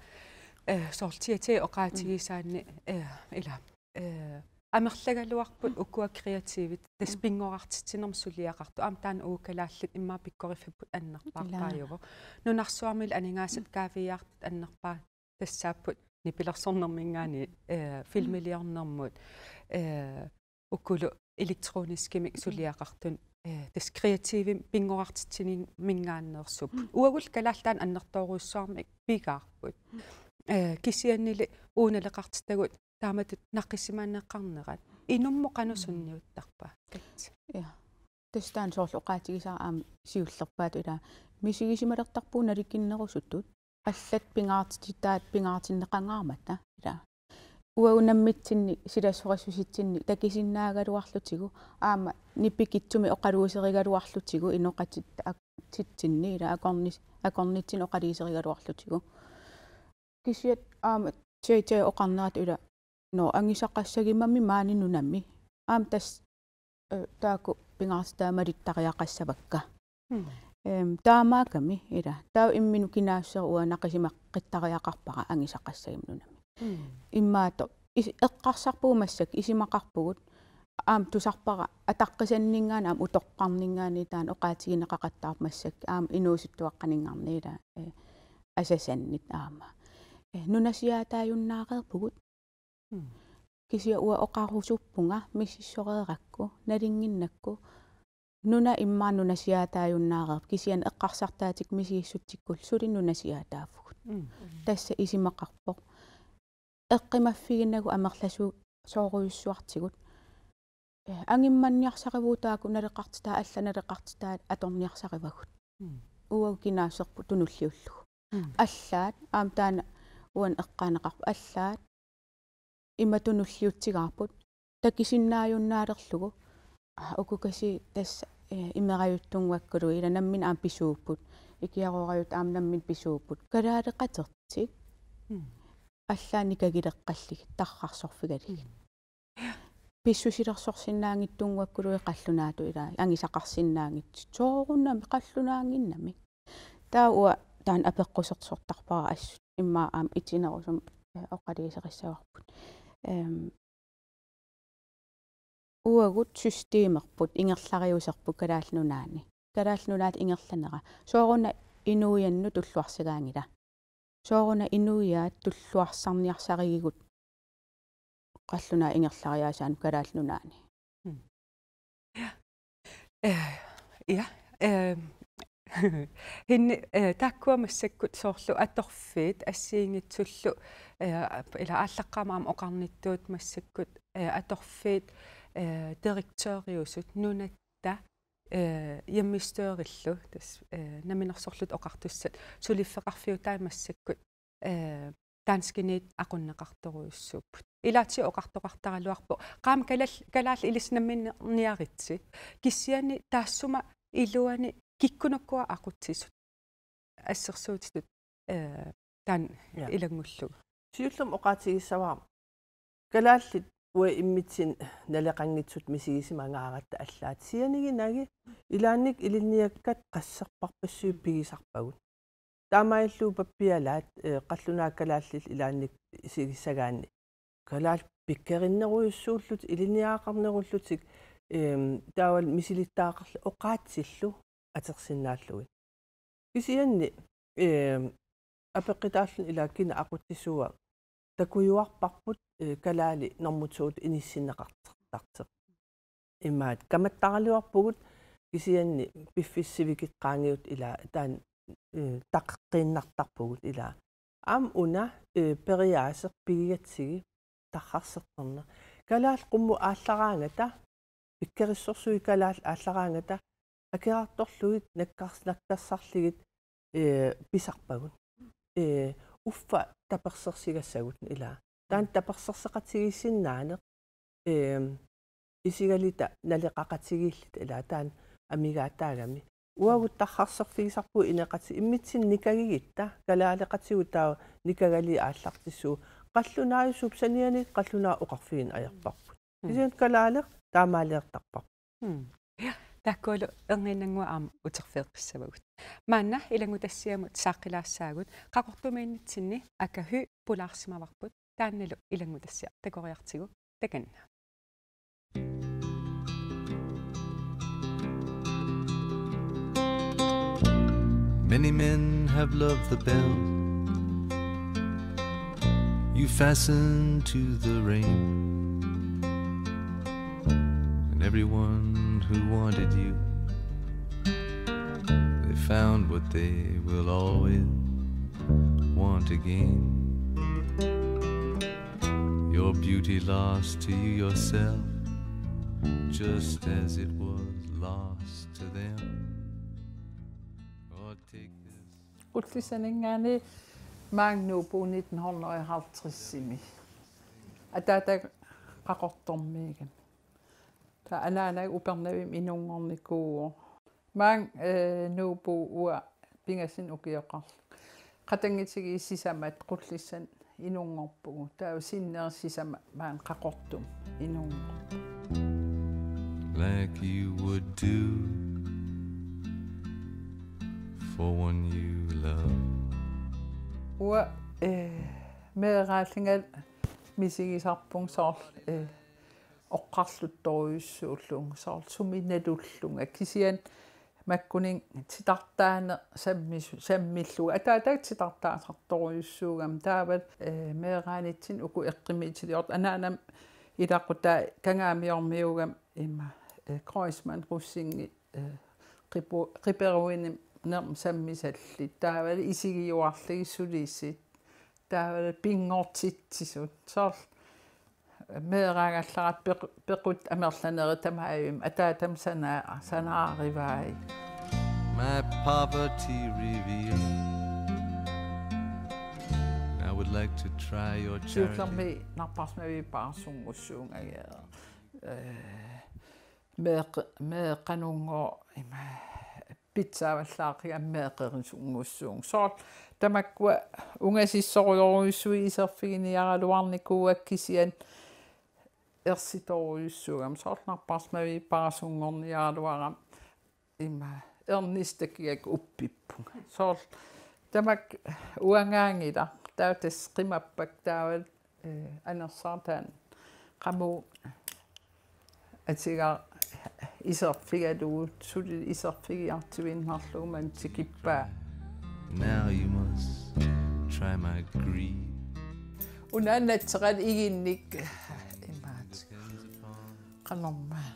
eh, soorlu T T oqaatigisaanni, eh, ilaa, eh, amerlagaluarput ukua kreativit tassa Mm. pinngorartitsinermut suliaqartut. Aamma taanna uagut kalaallit immaqa pikkoriffipput annerpaarpaajuvoq. Ilaa. Nunarsuarmilu aningaasat kaaviiaartut annerpaat tassaapput nipilersornerminngaanniit, eh, filmiliornermut, eh, ukulu elektroniskimik suliaqartut, eh, tassa kreativimik pinngorartitsinimingaanneersuupput. Mm. Uagulli kalaallit taanna annertoorujussuarmik pigaarput. Mm. Eh, kisiannili uagut naleqartitagut taamatut naqisimaneqarnerat inummut qanoq Mm. sunniuttarpa? Katsi. Ja. Tassa taanna soorlu oqaatigisara aamma siullerpaatut ilaa. Misigisimalertarpugut nalikinnerusutut. Allat pingaartitaat pingaartinneqangaarmata ilaa. Uagut nammitsinni silassorissusitsinni takusinnaagaluarlutigu aamma nipikitsumik oqaluuserigaluarlutigu inoqatit-, ak-, titsinni ilaa akornis-, akornitsinni oqaluuserigaluarlutigu. Kisianni aamma J J oqarnerat ilaa, nå, angisaqassagimami maani nunami. Aamma tassa, eh, taakku pingaartitaat malittariaqassavakka. Mm. Ehm, taamaakkami ilaa. Taava imminut kinaassuseq uanga naqisimaqittariaqarpara angisaqassagimami nunami. Mm. Immaqa is-, eqqarsarpugut massakkut isumaqarpugut. Aamma tusarpara ataqqisanninngaanniit aamma utoqqarninngaanniit taanna oqaatigineqaqattaarpoq massakkut aamma inuusuttuaqqaninngaanniit ilaa, eh, asasannit aamma. Eh, nunasiaataajunnaareerpugut. Mm. Kisianni uanga oqarusuppunga misissoreerakku, nalunnginnakku. Nuna immaqa nunasiaataajunnaareerpoq, kisianni eqqarsartaatikka misigissutsikkullu suli nunasiaataavugut. Mm. Tassa isumaqarpoq. Eqqumaffiginagu amerlasoorujussuartigut. Eh, angummanniarsarivugut taakku naleqartitaat, allat naleqartitaat atorniarsarivagut. Mm. Uagut kinaassuserput tunulliullugu. Mm. Allaat, aamma taanna uani eqqaaneqarpoq, allaat imatut nulliutsigaarput, takusinnaajunnaalerlugu, aa, ukukasiit tassa, eh, imerajuttunnguakkuluit ilaa namminneq aamma pisuupput, ikiaroorajuttup aamma namminneq pisuupput, kalaaleqatertik, Mm. allaat nikagileqqallugit, tarrarsorfigalugit. Mm. Pissusilersorsinnaanngitsunnguakkuluit qallunaatut ilaa, angisaqarsinnaanngitsut. Soorunami qallunaannginnami. Taava uanga taanna apeqqusersortarpara assut. Immaqa aamma itinerusumik, eh, oqaluuserissavarput. Ehm, uagut systemerput, ingerlariuserput Kalaallit Nunaanni. Kalaallit Nunaata ingerlanera. Sooruna inuiannut tulluarsagaanngilaq. Sooruna inuiaat tulluarsarniarsarigigut qallunaat ingerlariaasaannut Kalaallit Nunaanni. Mm. Ja. Eh, ja. Eh, Henni, eh, taakkua massakkut soorlu atorfiit assigiinngitsullu, eh, ilaa aallaqqaammut aamma oqarnittut massakkut, eh, atorfiit, eh, direktøriusut nunatta, eh, hjemmestørillu, tassa, eh, Namminersorlutik Oqartussat suliffeqarfiutaat massakkut, eh, danskiniit aqunneqartorujussuupput. Ilaatigut oqartoqartaraluarpoq, qaammat kalal-, kalaallit ilissi namminneq niaritsi. Kisianni taassuma iluani kikkunuku aqutsisut assersuutitut, eh, taanna Ja. ilanngullugu. Siullermik oqaatigissavara kalaallit uanga immitsinnut naleqanngitsutut misigisimagaaratta allaat. Kisianni ilaanni ilinniakkat qasserparpassuit pigisarpagut. Taamaalilluni pappialaat, eh, qallunaat kalaallillu ilaanni isigissagaanni. Kalaallit pikkerinnerujussuullutik, ilinniagaqarnerullutik, ehm, taavalu misilittagaqarlutik oqaatsillu atorsinnaallugit. Kisianni, ehm, apeqqutaalluni ilaa kina aqutsisua takujuarparput, eh, kalaali normu to-t inissinneqartartoq. Imaat, kamattaraluarpugut kisianni piffissaq sivikitsoq qaangiuttoq ilaa taanna, eh, taqqeqqiinnartarpugut ilaa. Aamma una, eh, periaaseq pigigatsigu tarrarsertarneq. Kalaallit qummut aallaraangata, pikkorissorsuit kalaallit aallaraangata, akerartorlugit nakkars-, nakkarsarlugit, eh, pisarpagut. Eh, uffa tapersersuigassagut ilaa. Taanna tapersersoqatigiissinnaaneq, ehm, isigaluta naleqaqatigiilluta ilaa taanna amigaataagami. Uagut tarrarserfigisarpugut ineqatit immitsinnut nikagigutta, kalaaleqatigut taava nikagalugit aallartissagut. Qallunaajussuup saniani qallunaat oqarfigineq ajorparput. Mm. Kisianni kalaaleq taamaaliortarparput. Mm. Ja, taakkualu erniinnannguaq aamma uterfigeqqissavagut. Maanna ilanngutassiamut saaqqilaassaagut, Qaqortumiinnitsinni Aka Høegh pulaarsimavarput, taannalu ilanngutassiaq takoriartigu takanna. Many men have loved the bell you fastened to the rain, and everyone who wanted you, they found what they will always want again. Your beauty lost to you yourself, just as it was lost to them. Or take this. Qullissaninngaanniit maanga nuupugut nitten hundrede og halvtredsimi. Ataataga Qaqortormiigami. Taava anaanaga Upernavimmi inunngornikuuvoq. Maanga, eh, nuupugut uanga pingasunut ukioqarlunga. Qatanngutigiit sisamat Qullissanut inunngorpugut. Taava sinneri sisamat maani Qaqortumi inunngorput. Like you would do for one you love. Uanga, eh, meeraallunga misigisarpunga soorlu, eh, oqarluttorujussuullunga, soorlu sumi nalullunga. Kisianni makkuninnga titartaaneq sammisu-, sammillunga. Ataataga titartaasartorujussuugami taavalu, eh, meeraanitsinni uku eqqumiitsuliortut anaanama ilaqutaa Kangaamiormiuugami ima, eh, Kreutzmann Rosingip, eh, qipu-, qiperuinermut sammisalluta. Taavalu isigiuarlugit sulisut. Taavalu pinngortitsisut. Soorlu meeraagallarata pequ-, pequttat amerlanerit tamarmik ataatama sana-, sanaarivai. My poverty revealed. I would like to try your charity. Siullermik napparsimaviit paarsunnguussuunga. Eh, meeq-, meeqqanunngooq ima pitsaavallaaqigami meeqqerisunnguussuunga. Soorlu tamakkua ungasissorujorujussuit iserfiginiaraluarnikuuakka kisianni ersitorujussuugami. Soorlu napparsimaviit paarsunngorniaraluarami ima ernissaq takugakku uppippunga. Soorlu tamakku uangaanngilaq. Taava tassa qimappakka taavalu, eh, anersaartaan qamuuna atugaaq iserfigalugu, suli iserfigiartuinnarlugu maani tikippaa. Now you must try my greed. Una natseqat iginnik imaat. Qanormaa.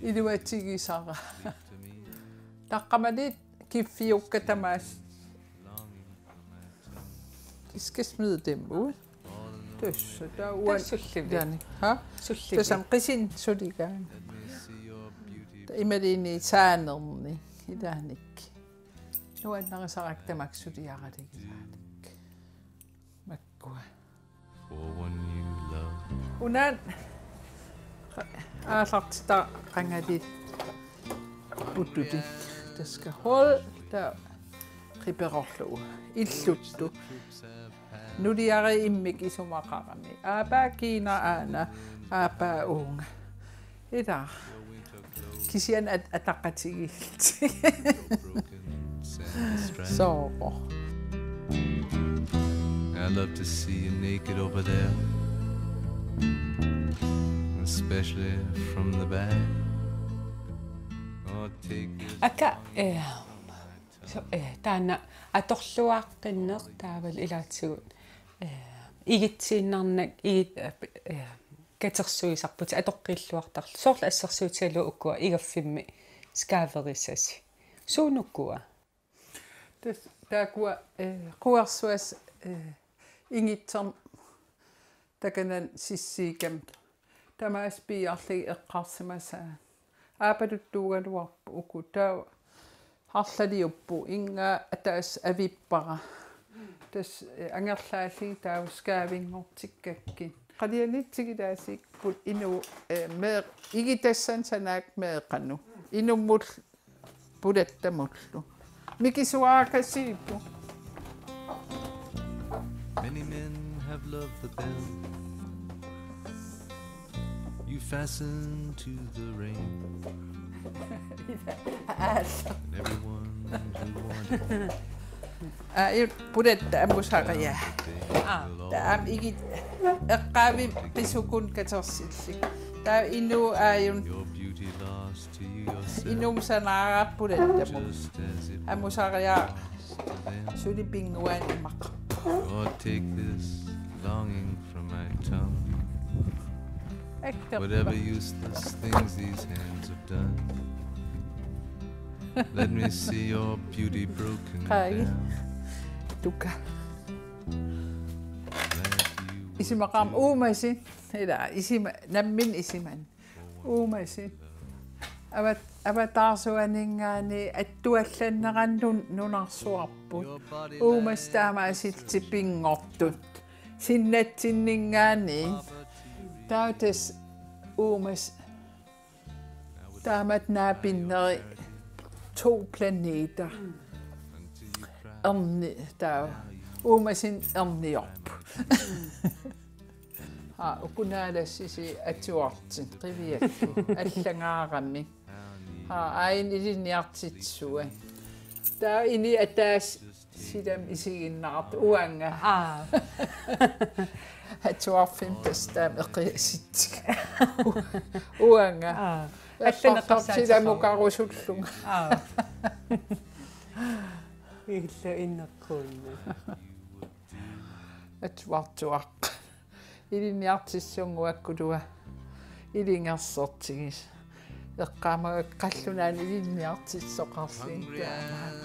Iluatigisara. Taqqamani kiffiukka tamaasa. De skal smide dem ud. Tassa, taava uan-, tassa sullivik. Taanna. Ha? Sullivik. Tassami qisunik suligaanni. Imaluunniit saanernik. Ilaanik. Nuannarisarakku tamakku suliaralugilaanik. Makkua. For one you love. Una aallartitaqangalit pututit. Taskahol taava qiperorlugu. Illuttut. Nuliariit immikkut isumaqarami. Aappaa kiinara aana, aappaa uunga. Ila. Kisianni at-, ataqatigiillutik. Sooq. I love to see you naked over there, especially from the back. Oh, take this. Aka, eh, so, eh, taanna atorluaqqinneq taavalu ilaatigut, eh, igitsiinnarnak igit-, eh, eh, katersuisarputit atoqqilluartarlugu. Soorlu assersuutigalugu ukua igaffimmi skaaverisasi. Suunukua? Tassa taakkua, eh, quersuassat, eh, ingitsermut takanani sissiikkami. Tamaasa piiarlugit eqqarsimasaat. Aappaluttuugaluarput uku, taava arlaliupput, ingaa ataaseq avippara. Tassa, eh, angerlaallugit taava skaavinngortikkakkit. Qalianit tigulaasipput inuk, eh, mee-, igitassanik sanaakkut meeqqanut. Inummut pulattamullu. Mikisuarakasiippoq. Many men have loved the bell. You fasten to the rain. And everyone who wanted. Aa, i-, pulatta amusariaa. Aa. Taava aamma igit eqqaavimmi qisukkut katersillugit. Taava inuk aajuna. Your beauty lost to you yourself. Inummut sanaarput pulatta. Just as it amusariaa. Suli pinnguaanni imaqarpoq. Or take this longing from my tongue. Akka. Whatever useless things these hands have done. Let me see your beauty broken down. Tuka. Isumaqarama uumasut, ila, isuma-, nammineq isumanni. Uumasut. Avat-, avataarsuaninngaanniit attuallannerannut nunarsuarput. Uumasut taamaasillutik pinngortut. Sinnatsinninngaanniit. Taava tassa uumasut. Taamatut naapinnerit to planeter. Erni-, taava. Uumasunik erniorput. Aa, uku naalassisi atuartut, qiviakkut, allangaaramik. Aa, aajuna ilinniartitsisuat. Taava inuit ataaseq silamut isiginnaartut uanga. Aa. Atuarfimmi tassa taama eqiasitsiga. Uanga. Aa. Eqqartorput silamukarusullunga. Aa. Illu inneqquunna. Atuartuaqqat. Ilinniartissunnguakkulua ilungersortigisoq. Eqqaamavakka qallunaanut ilinniartissoqarlugit taamaat.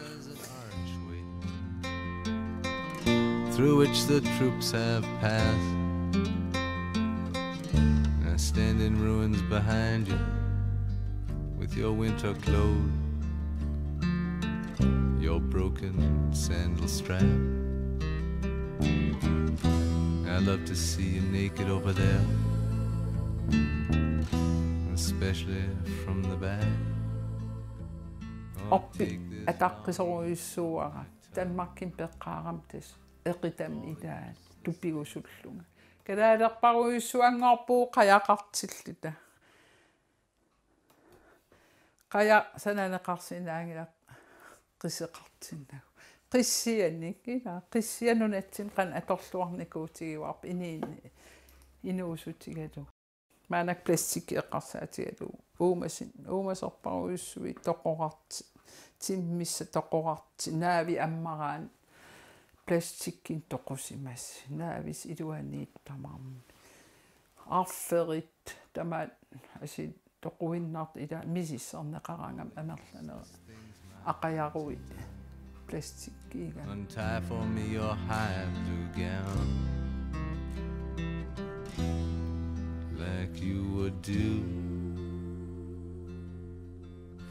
Through which the troops have passed. I stand in ruins behind you, with your winter clothes, your broken sandal strap. I love to see you naked over there, especially from the back. Orpik ataqqisorujussuuara. Danmarkimi peqqaarama tassa eqitami ilaat tupigusullunga. Kalaalerparujussuanngorpugut qajaqartilluta. Qajaq sananeqarsinnaanngilaq qiseqartinnagu. Qissianik, ila, qissiat nunatsinni qanoq atorluarnikuutigivarput inuuinni inuusutigalugu. Maannakkut plastikki eqqarsaatigalugu. Uumasin-, uumasorparujussuit toqorarti-, timmissat toqorarti-, naavit ammaraanni plastikkinik toqusimasut, naaviit iluaniit tamarmik. Arferit, tamaat asit toquinnartut ila misissorneqaraangamik amerlanerit. Aqajaruit plastikkiigamik. Untie for me your high blue gown, like you would do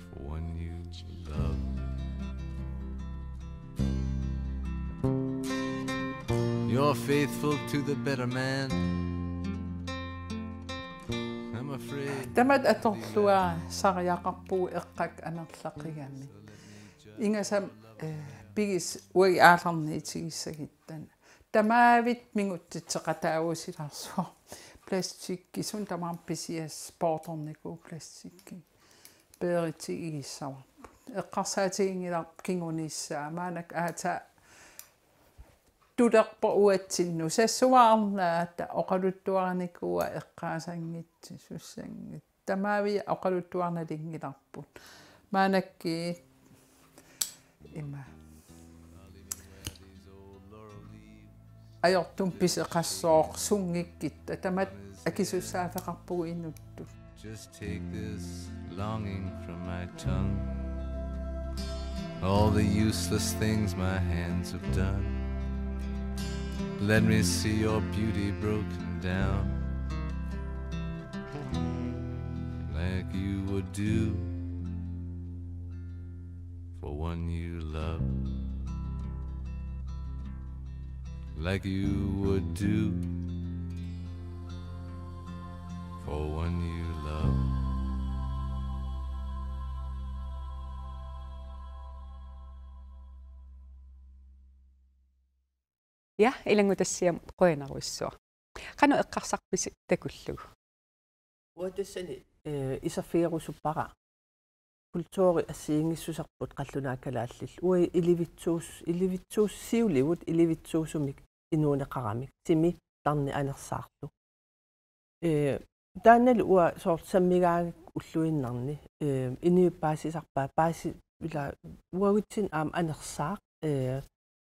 for one you love. You're faithful to the better man. I'm afraid. Tamatta atorluarisariaqarpugut eqqakkut amerlaqigamik. Ingasamik, eh, pigisat uagut aallarniutigissagutta. Tamavimmik mingutsitseqataavusilaarsuaq. Plastikki, suna tamarmi pisiassaq poortornikuuvoq plastikki. Peeritigigissavarput. Eqqarsaatiginngilarput kingunissaa. Maannakkut aatsaat tulerpoq uatsinnut. Sassuarnaata oqaluttuarinikuuara eqqaasanngitsoq, sussanngitsoq. Tamaviat oqaluttuarnalingilarput. Maannakkut ima. Ajortumik piseqassooq sunngikkitta. Tamatta akisussaaffeqarpugut inuttut. Just take this longing from my tongue. All the useless things my hands have done. Let me see your beauty broken down. Like you would do for one you love. Like you would do for one you love. Ja, ilanngutassiamut qujanarsuaq. Qanoq eqqarsarpisi takullugu? Uanga tassani, eh, iserfigerusuppara. Kulturi assigiinngissuserput qallunaat kalaallillu. Uagut ilivitsuus-, ilivitsuusiuligut ilivitsuusumik inuuneqaramik. Simi tarniaq anersaarlu. Eh, taannalu uanga soorlu sammigaangakku ulluinnarni, eh, inuit paasisarpaat, paasi-, ila uagutsinnut aamma anersaaq, eh,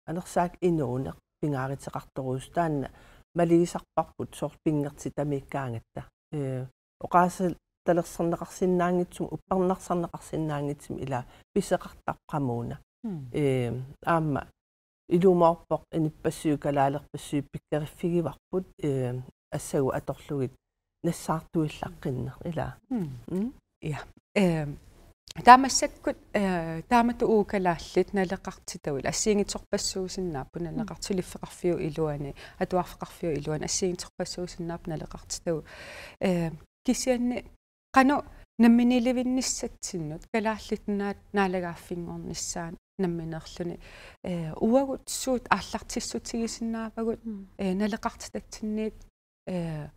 anersaaq inuuneq pingaaruteqartorujussuuvoq, taanna maligisarparput soorlu pinngortitamiikkaangatta. Eh, oqaasitalersorneqarsinnaanngitsumik, uppernarsarneqarsinnaanngitsumik ila pisoqartarpoq qamuuna. Mm. Eh, aamma ilumoorpoq inuppassuit kalaalerpassuit pikkoriffigivarput, eh, assagut atorlugit nassaartuillaqqinneq ila. Mm. Mm? Ja. Eh, taava massakkut, eh, taamatut uagut kalaallit naleqartitavut assigiinngitsorpassuusinnaapput, mm, naleqart-, suliffeqarfiup iluani, atuarfeqarfiup iluani assigiinngitsorpassuusinnaapput naleqartitavut. Eh, kisianni qanoq namminiilivinnissatsinnut, Kalaallit Nunaat naalagaaffinngornissaanut nammineerluni, eh, uagut suut aallartissutigisinnaavarput, mm, eh, naleqartitatsinniit, eh,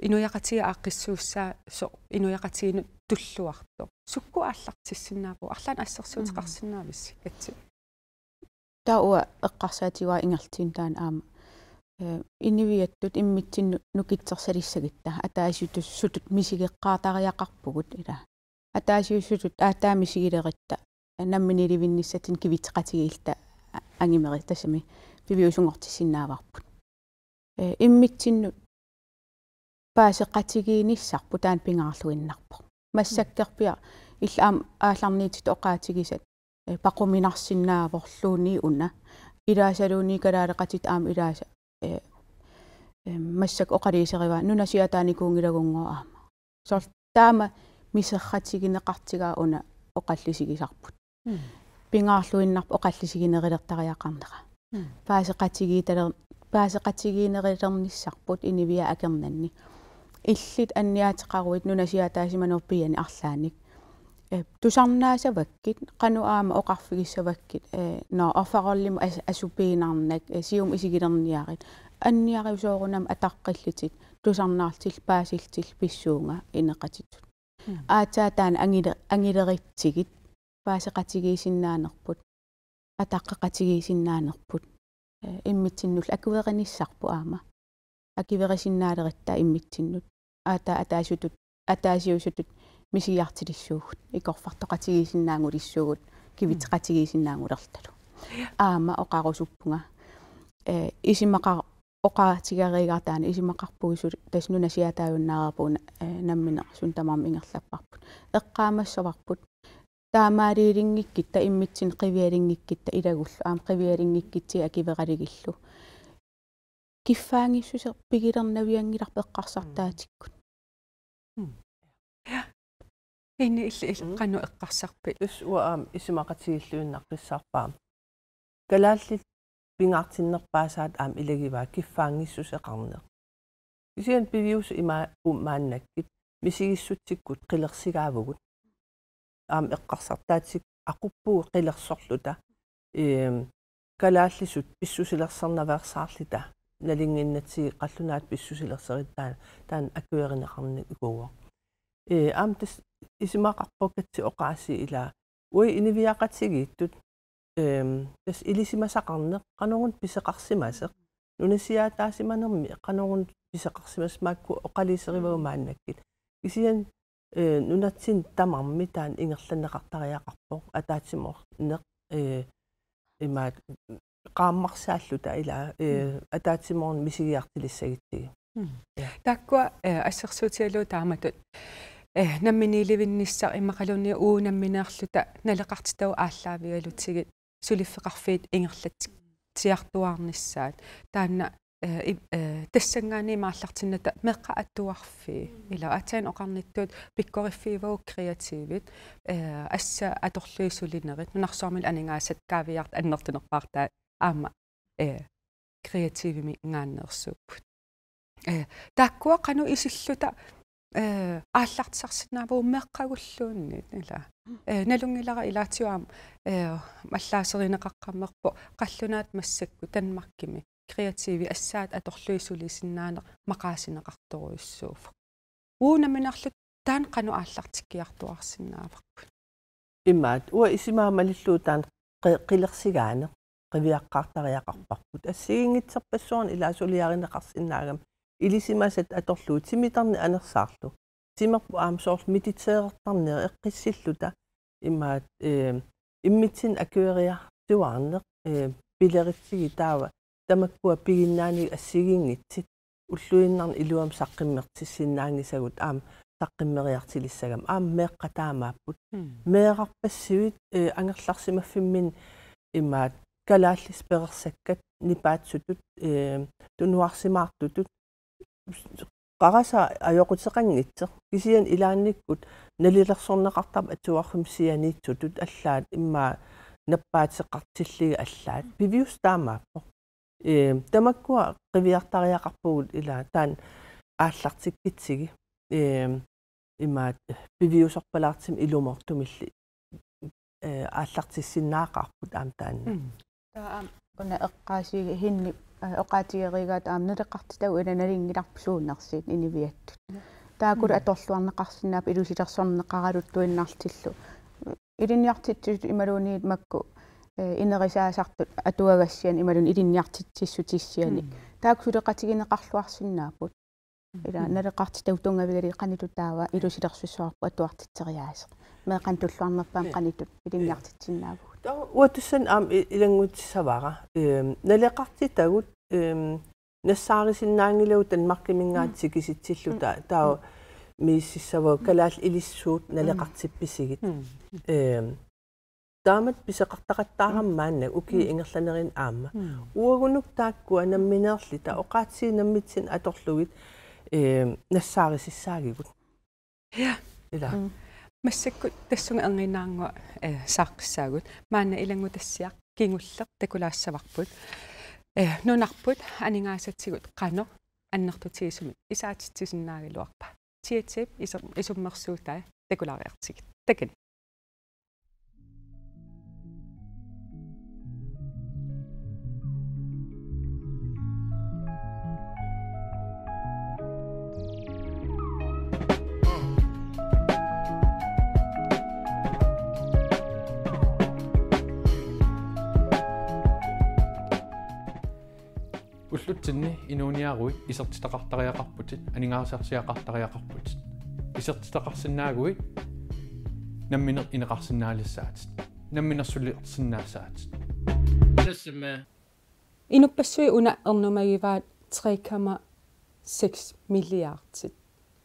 inuiaqatigiit aaqqissuussaasoq inuiaqatigiinnut tulluartoq. Sukkut aallartissinnaavagut, arlaannik assersuuteqarsinnaavissi, mm, katsi? Taava uanga eqqarsaatigaara ingerlaannaq taanna aamma, eh, inuiattut immitsinnut nukittorsalissagutta, ataasiussutut misigeqqaartariaqarpugut ila. Ataasiussutut aatsaat misigileritta, eh, namminiilivinnissatsinnut kivitseqatigiilluta a-, angimeris tassami piviusunngortissinnaavarput. Eh, immitsinnut paaseqatigiinnissarput taanna pingaarluinnarpoq. Massakkorpiaq illit aamma aallarniittut oqaatigisat, eh, paquminarsinnaavorluunniit una. Ilaasaluunniit kalaaleqatitta aamma ilaasa, eh, eh, massakkut oqaluuserivaat nunasiaataanikuunngilagunngooq aamma. Soorlu taama miserratigineqartigaaq una oqallisigisarput. Mm. Pingaarluinnarpoq oqallisiginerulertariaqarnera. Mm. Paaseqatigiitaler-, paaseqatigiinnerulernissarput inuiaat akornanni. Illit anniaateqaruit nunasiaataasimanerup piianik arlaannik. Eh, tusarnaasavakkit, qanoq aamma oqarfigissavakkit, eh, nå, offerollimut as-, asupiinnarnak, eh, siumut isigilerniarit. Anniarisoorunami ataqqillutit, tusarnaarlutillu paasillutillu pissuunga ineqatitut. Mm. Aatsaat taanna angile-, angilerutsigit, paaseqatigiissinnaanerput, ataqqeqatigiissinnaanerput, eh, immitsinnullu akuerinissarput aamma. Akuerisinnaaleruttaaq immitsinnut. Aatsaat ataasutut, ataasiussutut misigiartulissuugut, ikorfartoqatigiissinnaanngulissuugut, kivitseqatigiissinnaanngulerlutalu. Aamma oqarusuppunga, eh, isumaqa-, oqaatigereertarama isumaqarpugut suli tassa nunasiaataajunnaarpugut, eh, nammineq suna tamarmi ingerlapparput. Eqqaamassavarput. Taamaaliunngikkutta immitsinnut qivialunngikkutta ilagullu. Aamma qivialunngikkutta akueralugillu. Kiffaanngissuseq pigilernavianngilarput eqqarsartaatikkut. Mm. Ja. Ini illit, illit, mm, qanoq eqqarsarpit? Tassa uanga aamma isumaqatigiilluinnaqqissaarpara. Kalaallit pingaartinnerpaasaat aamma ilagivaat kiffaanngissuseqarneq. Kisianni piviusut ima-, um-, maannakkut misigissutsikkut qilersigaavugut. Aamma eqqarsartaatsikkut aquppugut qilersorluta. Ehm, kalaallisut pissusilersornaveersaarluta nalunnginnatsigu qallunaatut pissusilersoruttaaq taanna akuerineqarnikuuvoq. Ee, aamma tassa isumaqarpunga katsi oqaasii ilaa uagut inuiaqatigiittut, ehm, tassa ilisimasaqarneq qanoruna pisoqarsimasoq. Nunasiaataasimanermi qanoruna pisoqarsimasoq makkua oqaluuserivagut maannakkut. Kisianni, eh, nunatsinni tamarmi taanna ingerlanneqartariaqarpoq ataatsimoorneq, eh, imaattoq qaammarsaalluta ilaa, eh, ataatsimoorneq misigiartulissagutsigu. Mm. Ja. Taakkua, eh, assersuutigalugu taamatut, eh, namminiilivinnissaq immaqaluunniit uagut nammineerluta naleqartitagut aallaavigalugit suliffeqarfiit ingerlatsiartuaarnissaat. Taanna, eh, i-, eh, tassanngaanniit aallartinnata meeqqat atuarfii. Mm. Ilaa aatsaat oqarnittut pikkoriffiuvagut kreativit, eh, assat atorlugit sulinerit, nunarsuarmilu aningaasat kaaviiaartut annertunerpaartaat aamma, eh, kreativiminngaanneersuupput. Eh, taakkua qanoq isilluta, eh, aallartisarsinnaavugut meeqqagulluunniit, ilaa. Eh, nalunngilara ilaatigut aamma, eh, allaaserineqaqqammerpoq qallunaatut massakkut Danmarkimi kreativit assat atorlugit sulisinnaaneq maqaasineqartorujussuuvoq. Uagut nammineerluta taanna qanoq aallartikkiartuaarsinnaavarput? Imaattoq, uanga isumaga malillugu taanna qi-, qilersigaaneq qiviaqqaartariaqarparput. Assigiinngitsorpassuarnik ilaa suliarineqarsinnaagami ilisimasat atorlugit timertarneq anersaarlu. Timerput aamma soorlu mediterertarneq eqqissilluta imaattoq, eh, immitsinnut akueriartuaarneq, eh, pileritsigit taava tamakkua piginnaanikkut assigiinngitsut ulluinnarni iluamik saqqummertissinnaanngisagut aamma saqqummeriartulissagamik aamma meeqqat taamaapput. Mm. Meerarpassuit, eh, angerlarsimaffimminni imaattoq kalaallisut perorsakkat nipaatsutut, eh, tunuarsimaartutut qarasaq ajoquteqanngitsoq. Kisianni ilaannikkut nalilersorneqartarput atuarfimmi sianiitsutut allaat immaqa nappaateqartillugit allaat. Piviusoq taamaappoq. Ee, tamakkua qiviartariaqarpugut ilaa taanna aallartikkutsigit. Ee, imaattoq piviusorpalaartumik ilumoortumillu, ee, aallartissinnaaqaarput aamma taanna. Mm. Taava aamma una eqqaasii-, Henni, eh, oqaatigereeraat aamma naleqartitagut ilaa nalunngilarput suunersut inuiattut. Taakku Mm. atorluarneqarsinnaapput ilusilersorneqaraluttuinnartullu. Ilinniartitsisut imaluunniit makku, eh, ineriartortut atuagassianik imaluunniit ilinniartitsissutissianik. Mm. Taakku suleqatigineqarluarsinnaapput. Ilaa Mm. naleqartitagut tunngavigalugit qanoq taava ilusilersussavara atuartitseriaaseq. Meeqqanut tulluarnerpaamik Ja. qanoq ilinniartitsinnaavugut. Taava uanga tassani aamma i-, ilanngutissavara. Ehm, naleqartitagut, ehm, nassaarisinnaanngilagut Danmarkiminngaanniit Mm. tikisitsilluta Mm. taava Mm. misississavagut kalaallit ilissuut Mm. naleqartippisigit. Mm. Ehm, taamatut pisoqartaqattaarami Mm. maanna ukiut Mm. ingerlanerini aamma. Mm. Uagutsinnut taakkua nammineerluta oqaatsit nammitsinnut atorlugit, ehm, nassaarisussaagigut. Ja. Ilaa. Mm. Massakkut tassunga erniinnaannguaq, eh, saaqqissaagut. Maanna ilanngutassiaq kingulleq takulaassavarput. Eh, nunarput aningaasatigut qanoq annertutigisumik isaatitsisinnaagaluarpa? Tietsip isu-, isummersuutai takulaariartigit. Takanna. Ullutsinni inuuniaruit isertitaqartariaqarputit, aningaasarsiaqartariaqarputit. Isertitaqarsinnaaguit nammineq ineqarsinnaalissaatit. Namminersulersinnaassaatit. Tassami. Inuppassuit una ernumagivaat tre komma seks milliardit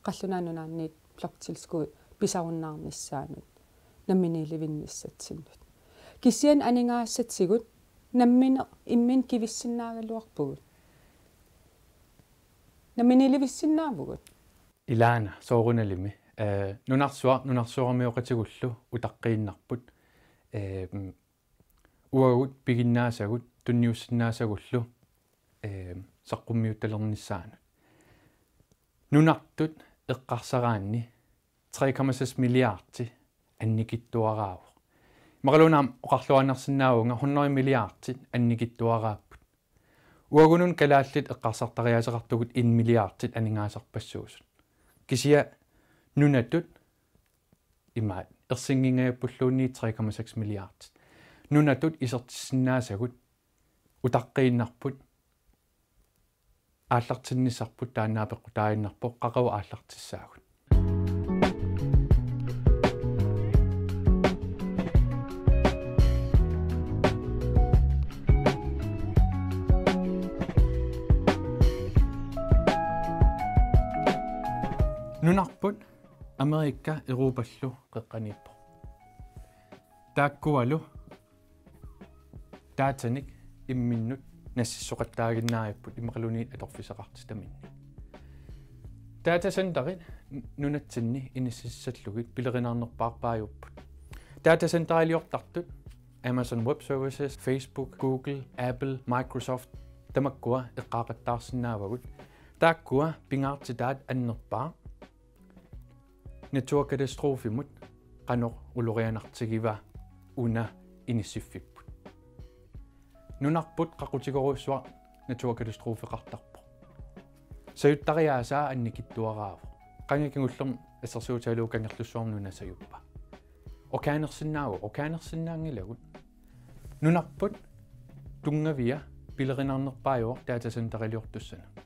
Qallunaat Nunaanniit bloktilskud pisarunnaarnissaannut namminiilivinnissatsinnut. Kisianni aningaasatigut nammineq imminut kivissinnaagaluarpugut. Namminiilivissinnaavugut. Ilaana, soorunalimi. Eh, nunarsuaq, nunarsuarmioqatigullu utaqqiinnarput. Eh, mm, uagut piginnaasagut, tunniussinnaasagullu, eh, saqqummiuttalernissaannut. Nunartut eqqarsaraanni tre komma seks milliardi annikitsuaraavoq. Immaqaluunniit oqarluaannarsinnaavunga hundrede milliardit annikitsuaraapput. Uagununa kalaallit eqqarsartariaaseqartugut en milliardit aningaasarpassuusut. Kisianni nunatut imaat ersinngingajappulluunniit tre komma seks milliardit. Nunatut isertissinnaasagut utaqqiinnarput, aallartinnissarput taanna apeqqutaaginnarpoq, qaqugu aallartissaagut. Nunarput Amerika Europallu qeqqaniippoq. Taakkualu datanik imminnut nassiussoqattaaginnaavipput immaqaluunniit atorfissaqartitaminnik. Datacenterit nunatsinni inississallugit pilerinarnerpaarpaajupput. Datacenteriliortartut Amazon Web Services, Facebook, Google, Apple, Microsoft, tamakkua eqqaaqattaarsinnaavagut. Taakkua pingaartitaat annerpaaq naturkatastrofimut qanoq ulorianartigiva una inissiffipput. Nunarput qaqutigorujussuaq naturkatastrofeqartarpoq. Sajuttariaasaa annikitsuaraavoq. Qanga kingullermik assersuutigalugu Kangerlussuarmi nuna sajuppaa. Orkanersinnaavoq, orkanersinnaanngilagut. Nunarput tunngavia pilerinarnerpaajuvoq datacenteriliortussanut.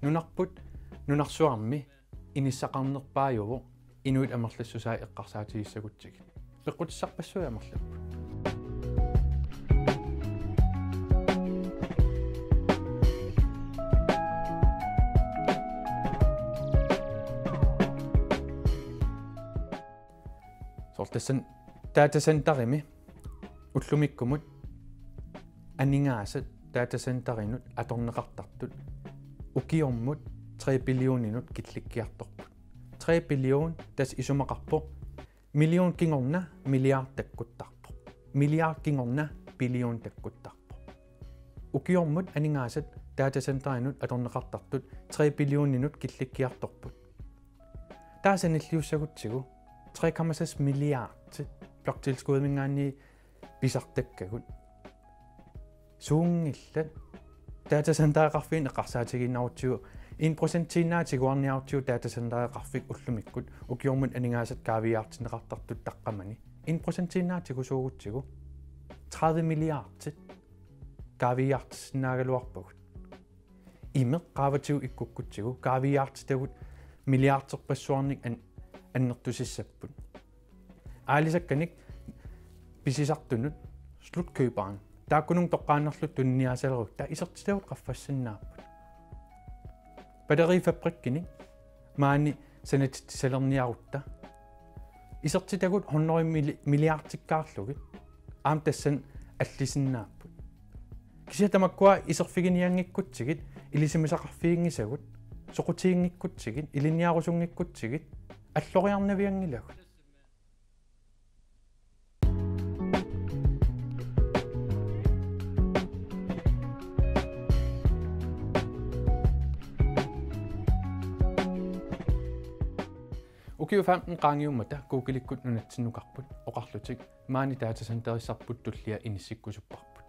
Nunarput nunarsuarmi inissaqarnerpaajuvoq inuit amerlassusaat eqqarsaatigissagutsigit. Peqqutissarpassuit amerlapput. Soorlu tassani datacenterimi ullumikkumut aningaasat datacenterinut atorneqartartut ukiormut tre billioninut killikkiartorput. Tre billion tassa isumaqarpoq million kingorna milliard takkuttarpoq. Milliard kingorna billion takkuttarpoq. Ukiormut aningaasat datacenterinut atorneqartartut tre billioninut killikkiartorput. Taava sanilliussagutsigu tre komma seks milliardit bloktilskudimingaanniit pisartakkagut. Suunngillat? Datacentereqarfiit eqqarsaatigiinnarutsigu en procentiinnaat tiguarniarutsigu datacentereqarfik ullumikkut ukiormut aningaasat kaaviiaartinneqartartut taqqamani. En procentiinnaat tigusuugutsigu tredive milliardit kaaviiaartissinnaagaluarpagut. Imeq qaavatigut ikkukkutsigu kaaviiaartitagut milliarderpassuarnik an-, annertusissapput. Aalisakkanik pisisartunut slutkøberen. Taakkununnga toqqaannarluta tuniniaasalerutta isertitagut qaffassinnaapput. Batterifabrikkinik maani sanatitsisalerniarutta isertitagut hundrede mili-, milliardikkaarlugit aamma tassani allisinnaapput. Kisianni tamakkua iserfiginianngikkutsigit, ilisimasaqarfiginngisagut, soqutiginngikkutsigit, ilinniarusunngikkutsigit, alloriarnavianngilagut. Ukiut femten qaangiummata Googleikkut nunatsinnukarput oqarlutik maani datacenterissarput tullia inissikkusupparput.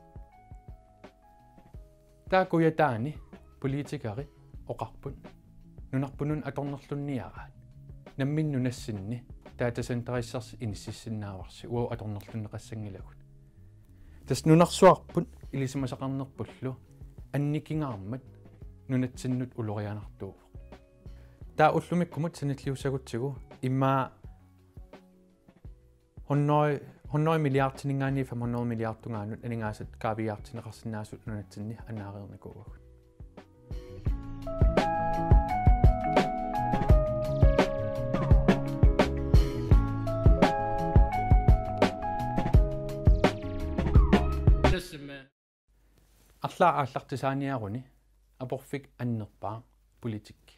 Taava kujataani politikerit oqarput nunarput nuna atornerlunniaraat. Nammineq nunatsinni datacenterissarsi inississinnaavarsi uagut atornerlunneqassanngilagut. Tassa nunarsuarput ilisimasaqarnerpullu annikingaarmat nunatsinnut ulorianartuuvoq. Taava ullumikkumut sanilliussagutsigu immaqa hundrede, hundrede milliardininngaanniit fem hundrede milliard tungaanut aningaasat kaaviiaartinneqarsinnaasut nunatsinni annaareernikuuagut. Arlaat aallartisaaniaruni aporfik annerpaaq politikki.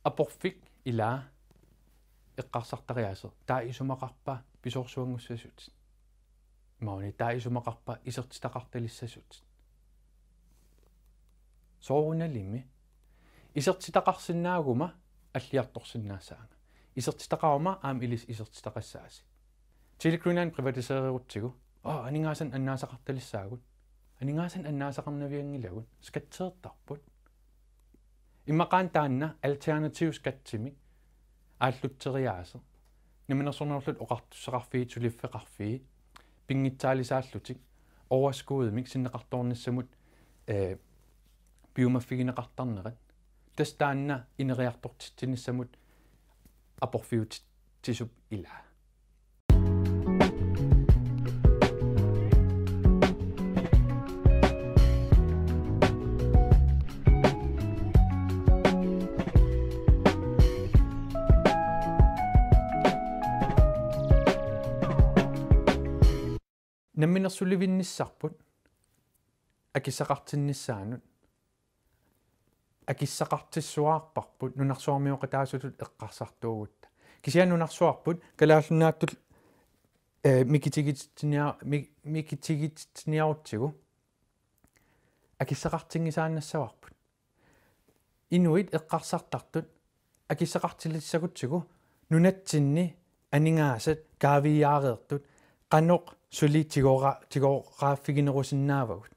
Aporfik ilaa eqqarsartariaaseq taava isumaqarpa pisoorsuanngussasutit? Imaluunniit taava isumaqarpa isertitaqartalissasutit? Soorunalimi isertitaqarsinnaaguma alliartorsinnaassaanga. Isertitaqaruma aamma ilissi isertitaqassaasi. Tele Greenland privatiseererutsigu, aa, aningaasanik annaasaqartalissaagut. Aningaasanik annaasaqarnavianngilagut, skatteertarput. Immaqaana taanna alternativ skattimik aallutseriaaseq. Namminersornerullutik oqartussaqarfiit, suliffeqarfiit, pinngitsaalisaallutik, overskudimik sinneqartoornissamut, eh, piumaffigineqartarnerat. Tassa taanna ineriartortitsinissamut aporfiutitsisup ilaa. Namminersulivinnissarput akissaqartinnissaanut akissaqartissuaarparput nunarsuarmioqataasutut eqqarsartuugutta. Kisianni nunarsuarput Kalaallit Nunaatut, eh, mikitigititsiniar-, mi-, mikitigititsiniarutsigu akissaqartinngisaannassavarput. Inuit eqqarsartartut akissaqartilissagutsigu nunatsinni aningaasat kaaviiaareertut qanoq suli tigora-, tigoraaffiginerusinnaavagut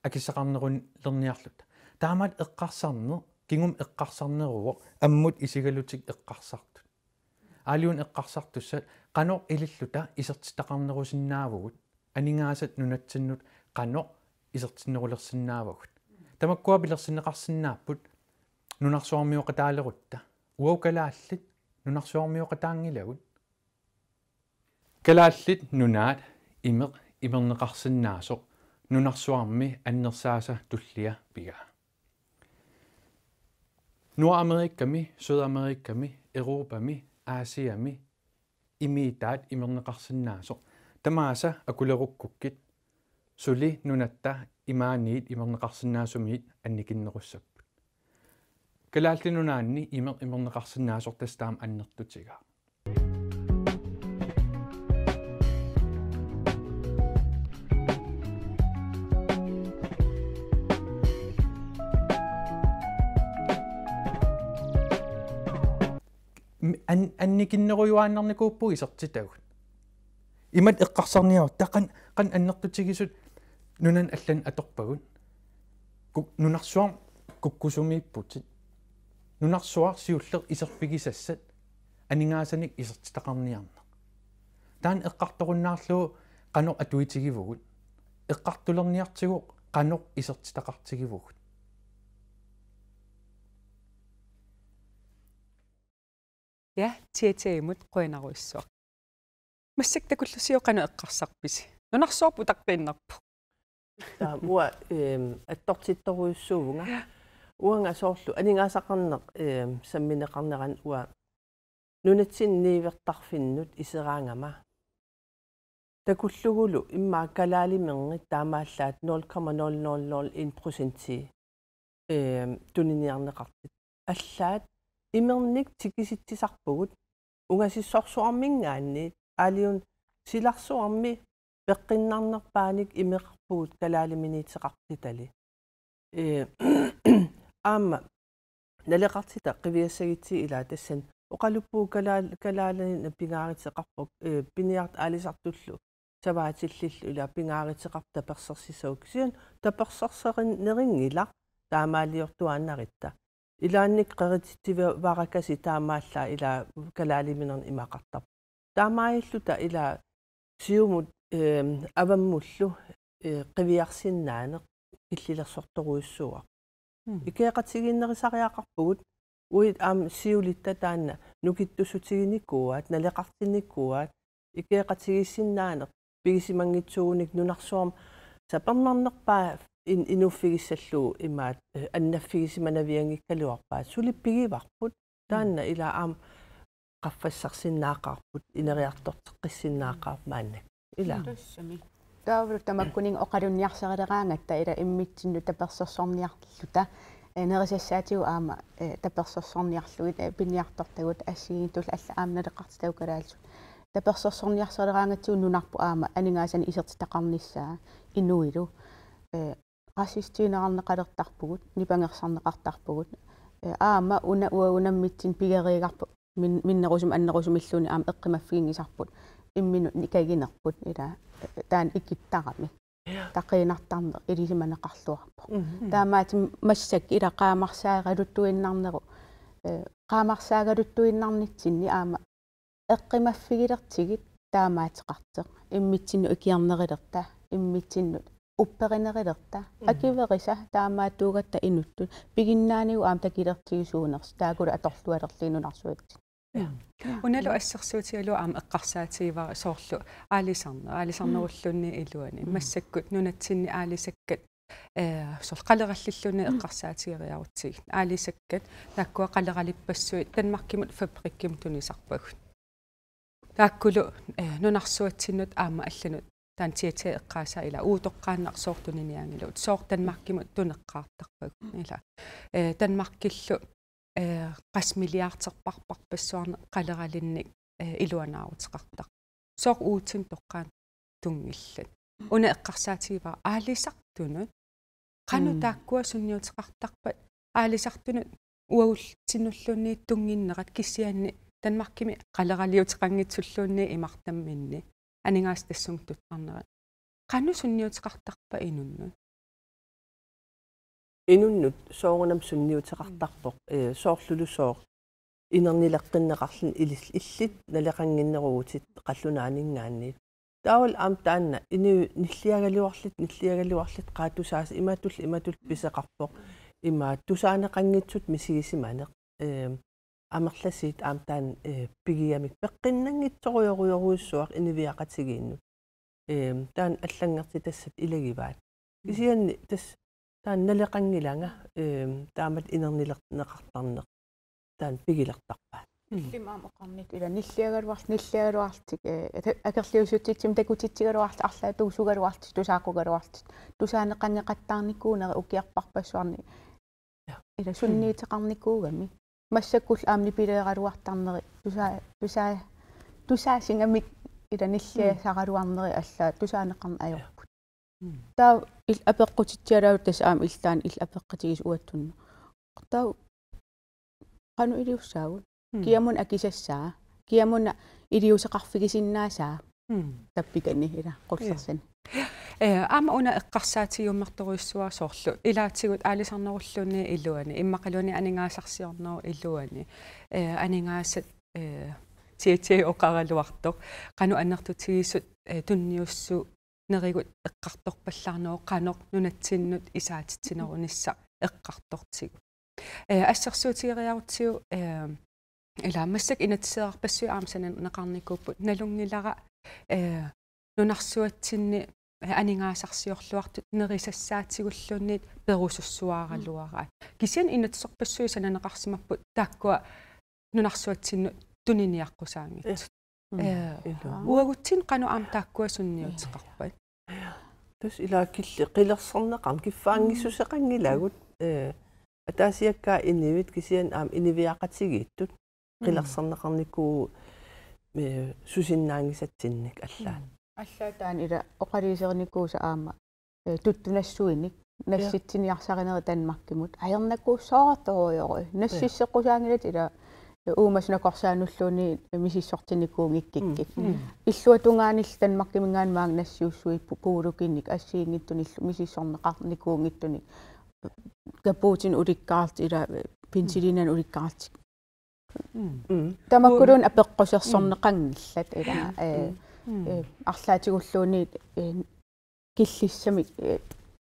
akissaqarnerulerniarluta. Taamaat eqqarsarneq, kingumut eqqarsarneruvoq, ammut isigalutik eqqarsartut. Aaliuna eqqarsartussat qanoq ililluta isertitaqarnerusinnaavugut, aningaasat nunatsinnut qanoq isertinnerulersinnaavagut. Tamakkua pilersinneqarsinnaapput nunarsuarmioqataalerutta. Uagut kalaallit nunarsuarmioqataanngilagut. Kalaallit Nunaat imeq imerneqarsinnaasoq nunarsuarmi annersaasa tullia pigaa. Nordamerikami, Sydamerikami, Europami, Asiami imiitaat imerneqarsinnaasoq. Tamaasa akulerukkukkit suli nunatta imaaniit imerneqarsinnaasumiit annikinnerussapput. Kalaallit Nunaanni imeq imerneqarsinnaasoq tassa taama annertutigaaq. Mi-, an-, annikinnerujuaannarnikuupput isertitagut. Imatut eqqarsarniarutta qan-, qanoq annertutigisut nunanut allanut atorpagut. Ku-, nunarsuaq kukkusumiipputit. Nunarsuaq siulleq iserfigisassat aningaasanik isertitaqarniarneq. Taanna eqqartorunnaarlugu qanoq atuitigivugut. Eqqartulerniartigu qanoq isertitaqartigivugut. Ja, Tieteimut qujanarujussuaq. Massakkut takullusi qanoq eqqarsarpisi? Nunarsuarput utaqqiinnarpoq. Taava uanga, ehm, attortittorujussuuvunga. Ja. Uanga soorlu aningaasaqarneq, ehm, sammineqarnerani uanga nunatsinni niuertarfinnut iseraangama. Takullugulu immaqa kalaaliminnit taamaallaat nul komma nul nul nul en procenti, ehm, tuniniarneqartut. Allaat imernik tikisitsisarpugut ungasissorsuarminngaanniit aaliuna silarsuarmi peqqinnarnerpaanik imeqarpugut kalaaliminiitseqartitali. Ee, aamma naleqartitaq qiviassagitsigit ilaa tassani oqaluppugut kalaal-, kalaalini pingaaruteqarpoq, ee, piniartut aalisartullu savaatillillu ilaa pingaaruteqarput tapersersorissavut. Kisianni tapersersorinerinngilaq taamaaliortuaannarutta. Ilaanni qerititsivarakasiit taamaallaat ilaa kalaaliminernik imaqartarput. Taamaalilluta ilaa siumut, ehm, avammullu, eh, qiviarsinnaaneq killilersortorujussuuarput. Mm. Ikioqatigiinnerusariaqarpugut, uagut aamma siulitta taanna nukittussutiginikuuaat, naleqartinnikuuaat, ikioqatigiissinnaaneq pigisimanngitsuugunik nunarsuarmi sapernarnerpaaq in-, inuuffigissallugu imaat, eh, annaffigisimanavianngikkaluarpaat suli pigivarput. Taanna ilaa aamma qaffassarsinnaaqaarput, ineriartorteqqissinnaaqaarput maannakkut. Ilaa. Tassami. Taavalu tamakkuninnga oqalunniarsarileraangatta ilaa immitsinnut tapersersorniarluta, eh, nerisassaatigut aamma, eh, tapersersorniarlugit, eh, piniartortagut assigiinngitsullu allat aamma naleqartitagut kalaallisut. Tapersersorniarsarileraangatsigu nunarput aamma aningaasanik isertitaqarnissaa inuilu, eh, racistiuneqarneqalertarpugut, nipangersarneqartarpugut. Eh, aamma una uagut unammitsinnut pigeriigarput Min-, minnerusumik annerusumilluunniit aamma eqqumaffiginngisarput imminut nikaginerput ila, eh, taanna ikittarami. Ja. Taqiinnartarneq ilisimaneqarluarpoq. Mhm. Taamaattumik massakkut ila qaamarsaagaluttuinnarnerup, eh, qaamarsaagaluttuinnarnitsinni aamma eqqumaffigilertigit taamaateqartoq. Immitsinnut ikiornerulerta, immitsinnut upperinerulerta. Mhm. Akuerisa taamaattuugatta inuttut. Piginnaanigut aamma takulertigisuunersoq, taakkulu atorlualerlugit nunarsuatsinni. Ja. Ja. Unalu assersuutigalugu aamma eqqarsaatigivara soorlu aalisarneq, aalisarnerulluunniit iluani. Mm. Massakkut nunatsinni aalisakkat, eh, soorlu qalerallilluunniit eqqarsaatigeriarutsigit. Aalisakkat taakkua qaleralippassuit Danmarkimut fabrikkimut tunisarpagut. Taakkulu, eh, nunarsuatsinnut aamma allanut taanna T T eqqaasaa ila uuttoqqaannaq sooq tuniniaanngilagut. Sooq Danmarkimut tuneqqaartarpagut ila. Eh, Danmarkillu, eh, qassimilliartorparparpassuarnik qaleralinnik, eh, iluanaaruteqartarpoq. Sooq uatsinnut toqqaannaq tunngillat. Una eqqarsaatigivara aalisartunut. Qanoq Mm. taakkua sunniuteqartarpat aalisartunut uagutsinnulluunniit tunnginnerat kisianni Danmarkimi qaleraliuteqanngitsulluunniit imartamminni aningaasat tassunga tuttarnerat. Qanoq sunniuteqartarpa inunnut? Inunnut soorunami sunniuteqartarpoq, eh, soorlulu sooq inernileqqinneqarluni ilis-, illit naleqannginneruvutit qallunaaninngaanniit. Taavalu aamma taanna inuit nilliagaluarlutik, nilliagaluarlutik qaatusaasa imatullu, imatullu pisoqarpoq. Ima tusaaneqanngitsutut misigisimaneq. Ehm, amerlasuut aamma taanna, eh, pigigamik peqqinnanngitsorujorujorujussuaq inuiaqatigiinnut. Ehm, taanna allanngortitassat ilagivaat. Mm. Kisianni tassa taanna naleqanngilanga, ehm, taamatut inernilerneqartarneq taanna pigilertarpaat. Mm. Illimmi aamma oqarnittut ila nilliagaluarl-, nilliagaluarlutik, eh, ata-, akerliussutitsimik takutitsigaluarlutik, arlaatigut sugaluarlutik, tusaaqqugaluarlutik. Tusaaneqanngeqattaarnikuunerit ukiorparpassuarni. Ja. Ila sunniuteqarnikuugami. Massakkullu aamma nipileeraluartarneri tusaa-, tusaa-, tusaasingamik ila nilliasaraluarneri allaat tusaaneqarneq ajorput. Mm. Taava il-, apeqqutitsialaassavut tassa aamma illit taanna illit apeqqutigisoq uatsinnut. Taava qanoq iliussaagut? Mm. Kiamuna akisassaa. Kiamuna iliuuseqarfigisinnaasaa. Mm. Tappikani ila qullersani. Ja. Eh, aamma una eqqarsaatigiummertorujussuara soorlu. Ilaatigut aalisarnerulluunniit iluani. Immaqaluunniit aningaasarsiornerup iluani. Eh, aningaasat, eh, T T oqaraluartoq. Qanoq annertutigisut, eh, tunniussu- nerigut eqqartorpallaarneruvoq qanoq nunatsinnut isaatitsinerunissaq eqqartortigu. Eh, assersuutigeriarutsigu, eh, ila massakkut inatsiseqarpassuit aamma sananeqarnikuupput nalunngilara, eh, nunarsuatsinni, eh, aningaasarsiorluartut nerisassaatigulluunniit perusussuaraluaraat. Kisianni inatsiserpassuit sananeqarsimapput taakkua nunarsuatsinnut tuniniaqqusaanngitsut. Mm. Eh, ilaa. Uagutsinnut qanoq aamma taakkua sunniuteqarpat? Tassa ila killi-, qilersorneqarneq kiffaanngissuseqanngilagut, eh, ataasiakkaat inuit kisianni aamma inuiaqatigiittut qilersorneqarnikuupput, eh, susinnaanngisatsinnik allaat. Mm. Allaat taanna ila oqaluuserinikuusat aamma eh, tuttunassuinik, ja, nassitsiniarsarinerit Danmarkimut. Ajornakuussaartorujorui. Ja. Nassisseqqusaanngilatit ila, eh, uumasut nakorsaanulluunniit misissortinnikuunngikkukkit. Mm, mm. Illuatungaanillu Danmarkiminngaanniit maanga nassiussuipput puulukinnik assigiinngitsunillu misissorneqarnikuunngitsunik. Kapuutinik ulikkaarlutik ila, eh, penicillinik ulikkaarlutik. Mm. Mm. Tamakkuluunniit apeqqusersorneqanngillat ila, mm, eh, mm, eh, arlaatigulluunniit, eh, killissamik, eh,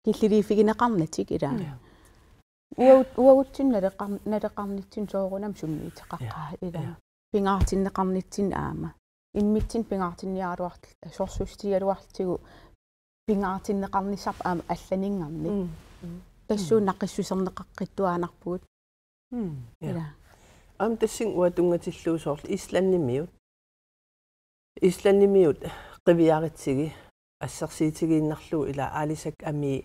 killiliiffigineqarnatik ila. Mm. Uagut-, uagutsinnut naleqar-, naleqarnitsinni soorunami sunniuteqaqqaat ila. Ja. Pingaartinneqarnitsinni aamma. Immitsinnut pingaartinniaraluartut, sorsuutigaluartigu pingaartinneqarnissarput aamma allaninngarnik. Mm. Mm. Tassuuna naqissuserneqaqqittuaannarpugut. Mm. Ja. Ila. Aamma tassani uanga tunngatillugu soorlu Islandimiut. Islandimiut qiviarutsigit assersuutigiinnarlugu ila aalisakkat amii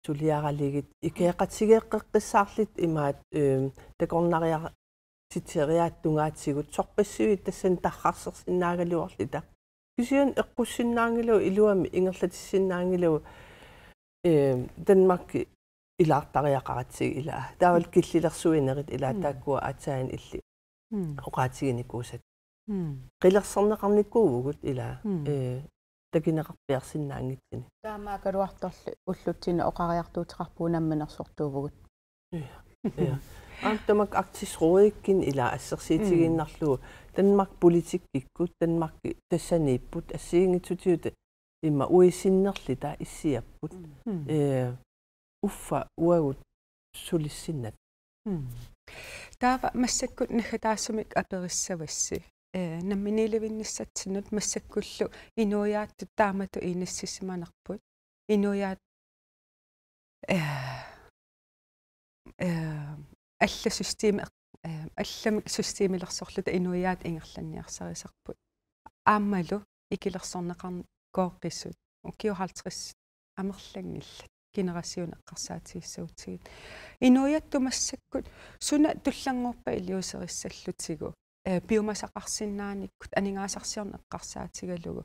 suliaralugit ikeeqatigeeqqissaarlutik imaattoq, øhm, takornariartitseriaaseq tungaatigut sorpassuit tassani tarrarsersinnaagaluarluta. Kisianni eqqussinnaanngilagut iluamik ingerlatissinnaanngilagut, øhm, Danmarki ilaartariaqaratsigu ila. Taavalu killilersuinerit ila, mm, taakkua aatsaat illit Mm. Oqaatiginikuusat. Mm. Qilersorneqarnikuuvugut ila Mm. eh, takineqarpiarsinnaanngitsini. Taamaakkaluartorli ullutsinnut oqariartuuteqarpugut namminersortuuvugut. Ja. Aamma tamakku Arktisk Rådikkin ila assersuutigiinnarlugu Danmark politikkikkut, Danmark tassaniipput assigiinngitsutigut imma uisinnerluta issiapput. Mm. Eh, uffa uagut sulissinnat. Mm. Taava massakkut naggataasumik aperissavassi. Eh, namminiilivinnissatsinnut massakkullu inuiaattut taamatut inissisimanerput. Inuiaat eh, eh, alla systemi eh, allamik systemilersorluta inuiaat ingerlanniarsarisarput. Aammalu ikilersorneqarnikooqqisut. Ukiut halvtreds amerlanngillat. Generationit eqqarsaatigissagutsigit. Inuiattut massakkut suna tullanngorpat iliuuserissallutigu. Eh, piumasaqarsinnaanikkut aningaasarsiorneq eqqarsaatigalugu.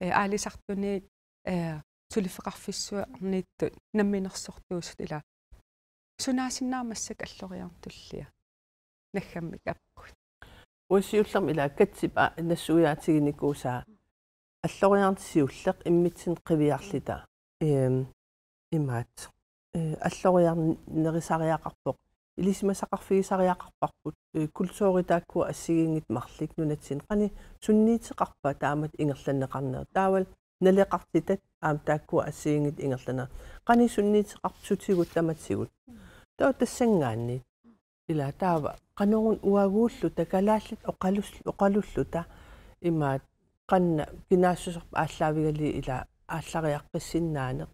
Eh, aalisartuniit eh, suliffeqarfissuarniittut namminersortuusut ila. Sunaasinnaammat massakkut alloriarneq tullia. Naggammik apeqqut. Uagut siullermik ila Katsip a-, nassuiaatiginikuusaa alloriarneq siulleq immitsinnut qiviarluta. Ehm, imaat. Eh, alloriarnerisariaqarpoq. Ilisimasaqarfigisariaqarparput. Eh, kulturi taakkua assigiinngitsut marluk nunatsinni. Qanoq sunniuteqarpa taamatut ingerlanneqarnerit. Taavalu naleqartitat aamma taakkua assigiinngitsut ingerlanerat. Qanoq sunniuteqartutigut tamatigut. Taava tassanngaanniit. Ila taava qanoruna uaguulluta kalaallit oqalus-, oqalulluta imaat qanoq kinaassuserput aallaavigalugu ila aallariaqqissinnaaneq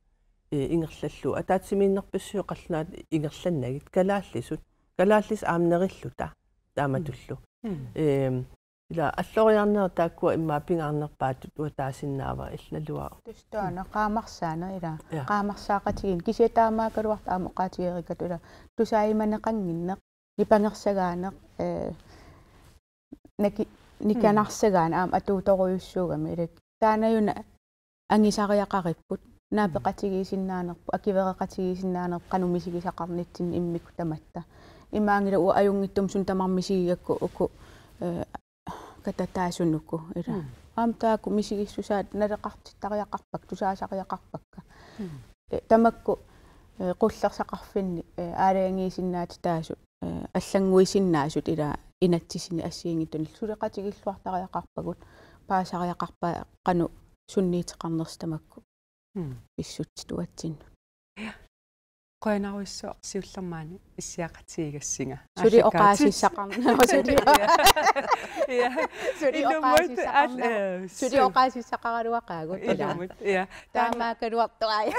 eh, ingerlallugu. Ataatsimiinnerpassui qallunaatut ingerlannagit kalaallisut. Kalaallisut aamma nerilluta taamatullu. Mm. Ehm, ila alloriarnerit taakkua immaqa pingaarnerpaatut uanga taasinnaavara illit naluara. Tassa taanna qaamarsaaneq ila. Ja. Qaamarsaaqatigiinneq. Kisianni taamaakkaluartoq aamma oqaatigereerakku ila. Tusaajumaneqannginneq. Nipangersagaaneq. Eh, naki-, nikanarsagaaneq aamma atuutorujussuugami. Ila taannajuna angisariaqaripput. Naapeqatigiissinnaanerput, akuereqatigiissinnaanerput, qanoq misigisaqarnitsinni immikkut tamatta. Imaanngilaq uanga ajunngitsumik suna tamarmi misigigakku uku, eh, katataasunukku ila. Mm. Aamma taakku misigissusaat naleqartittariaqarpakka, tusaasariaqarpakka. Mm. Eh, tamakku, eh, qullersaqarfinni, eh, aalajangiisinnaatitaasut, eh, allannguisinnaasut ila inatsisini assigiinngitsunillu suleqatigilluartariaqarpagut, paasisariaqarpaat qanoq sunniuteqarnersoq tamakku. Mm. Pissutsit uatsinnut. Qujanarujussuaq siullermik maani issiaqatigigassinga. Suli Aallakaatitsi-, oqaasissaqarn-, suli. Ja. Suli Ilumut oqaasissaqarn-, al-, eh, suli su-, oqaasissaqaraluaqaagut ila. Ilumut, ja. Taamaakkaluartoq ai.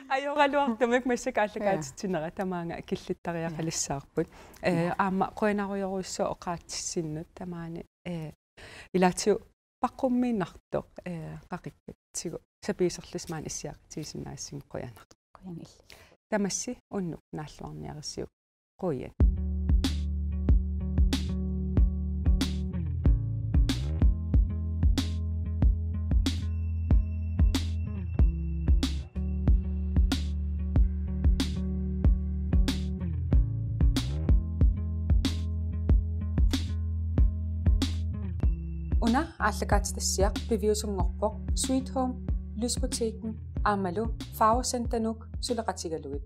Ajoraluartumik massakkut aallakaatitsinera tamaanga killittariaqalissaarput. Eh, aamma qujanarujorujussuaq oqaatsissinnut tamaani, eh, ilaatigut paqqummiinnartoq, eh, qaqikkatsigu. Sapiiserlusi maani issiaqatigisinnaagassinnut qujanaq. Qujanaq illit. Tamassi unnuk naalluarniarissiuk. Qujan. Una aallakaatitassiaq piviusunngorpoq Sweet Home, Lysbutikken aammalu Farvecenter Nuuk suleqatigalugit.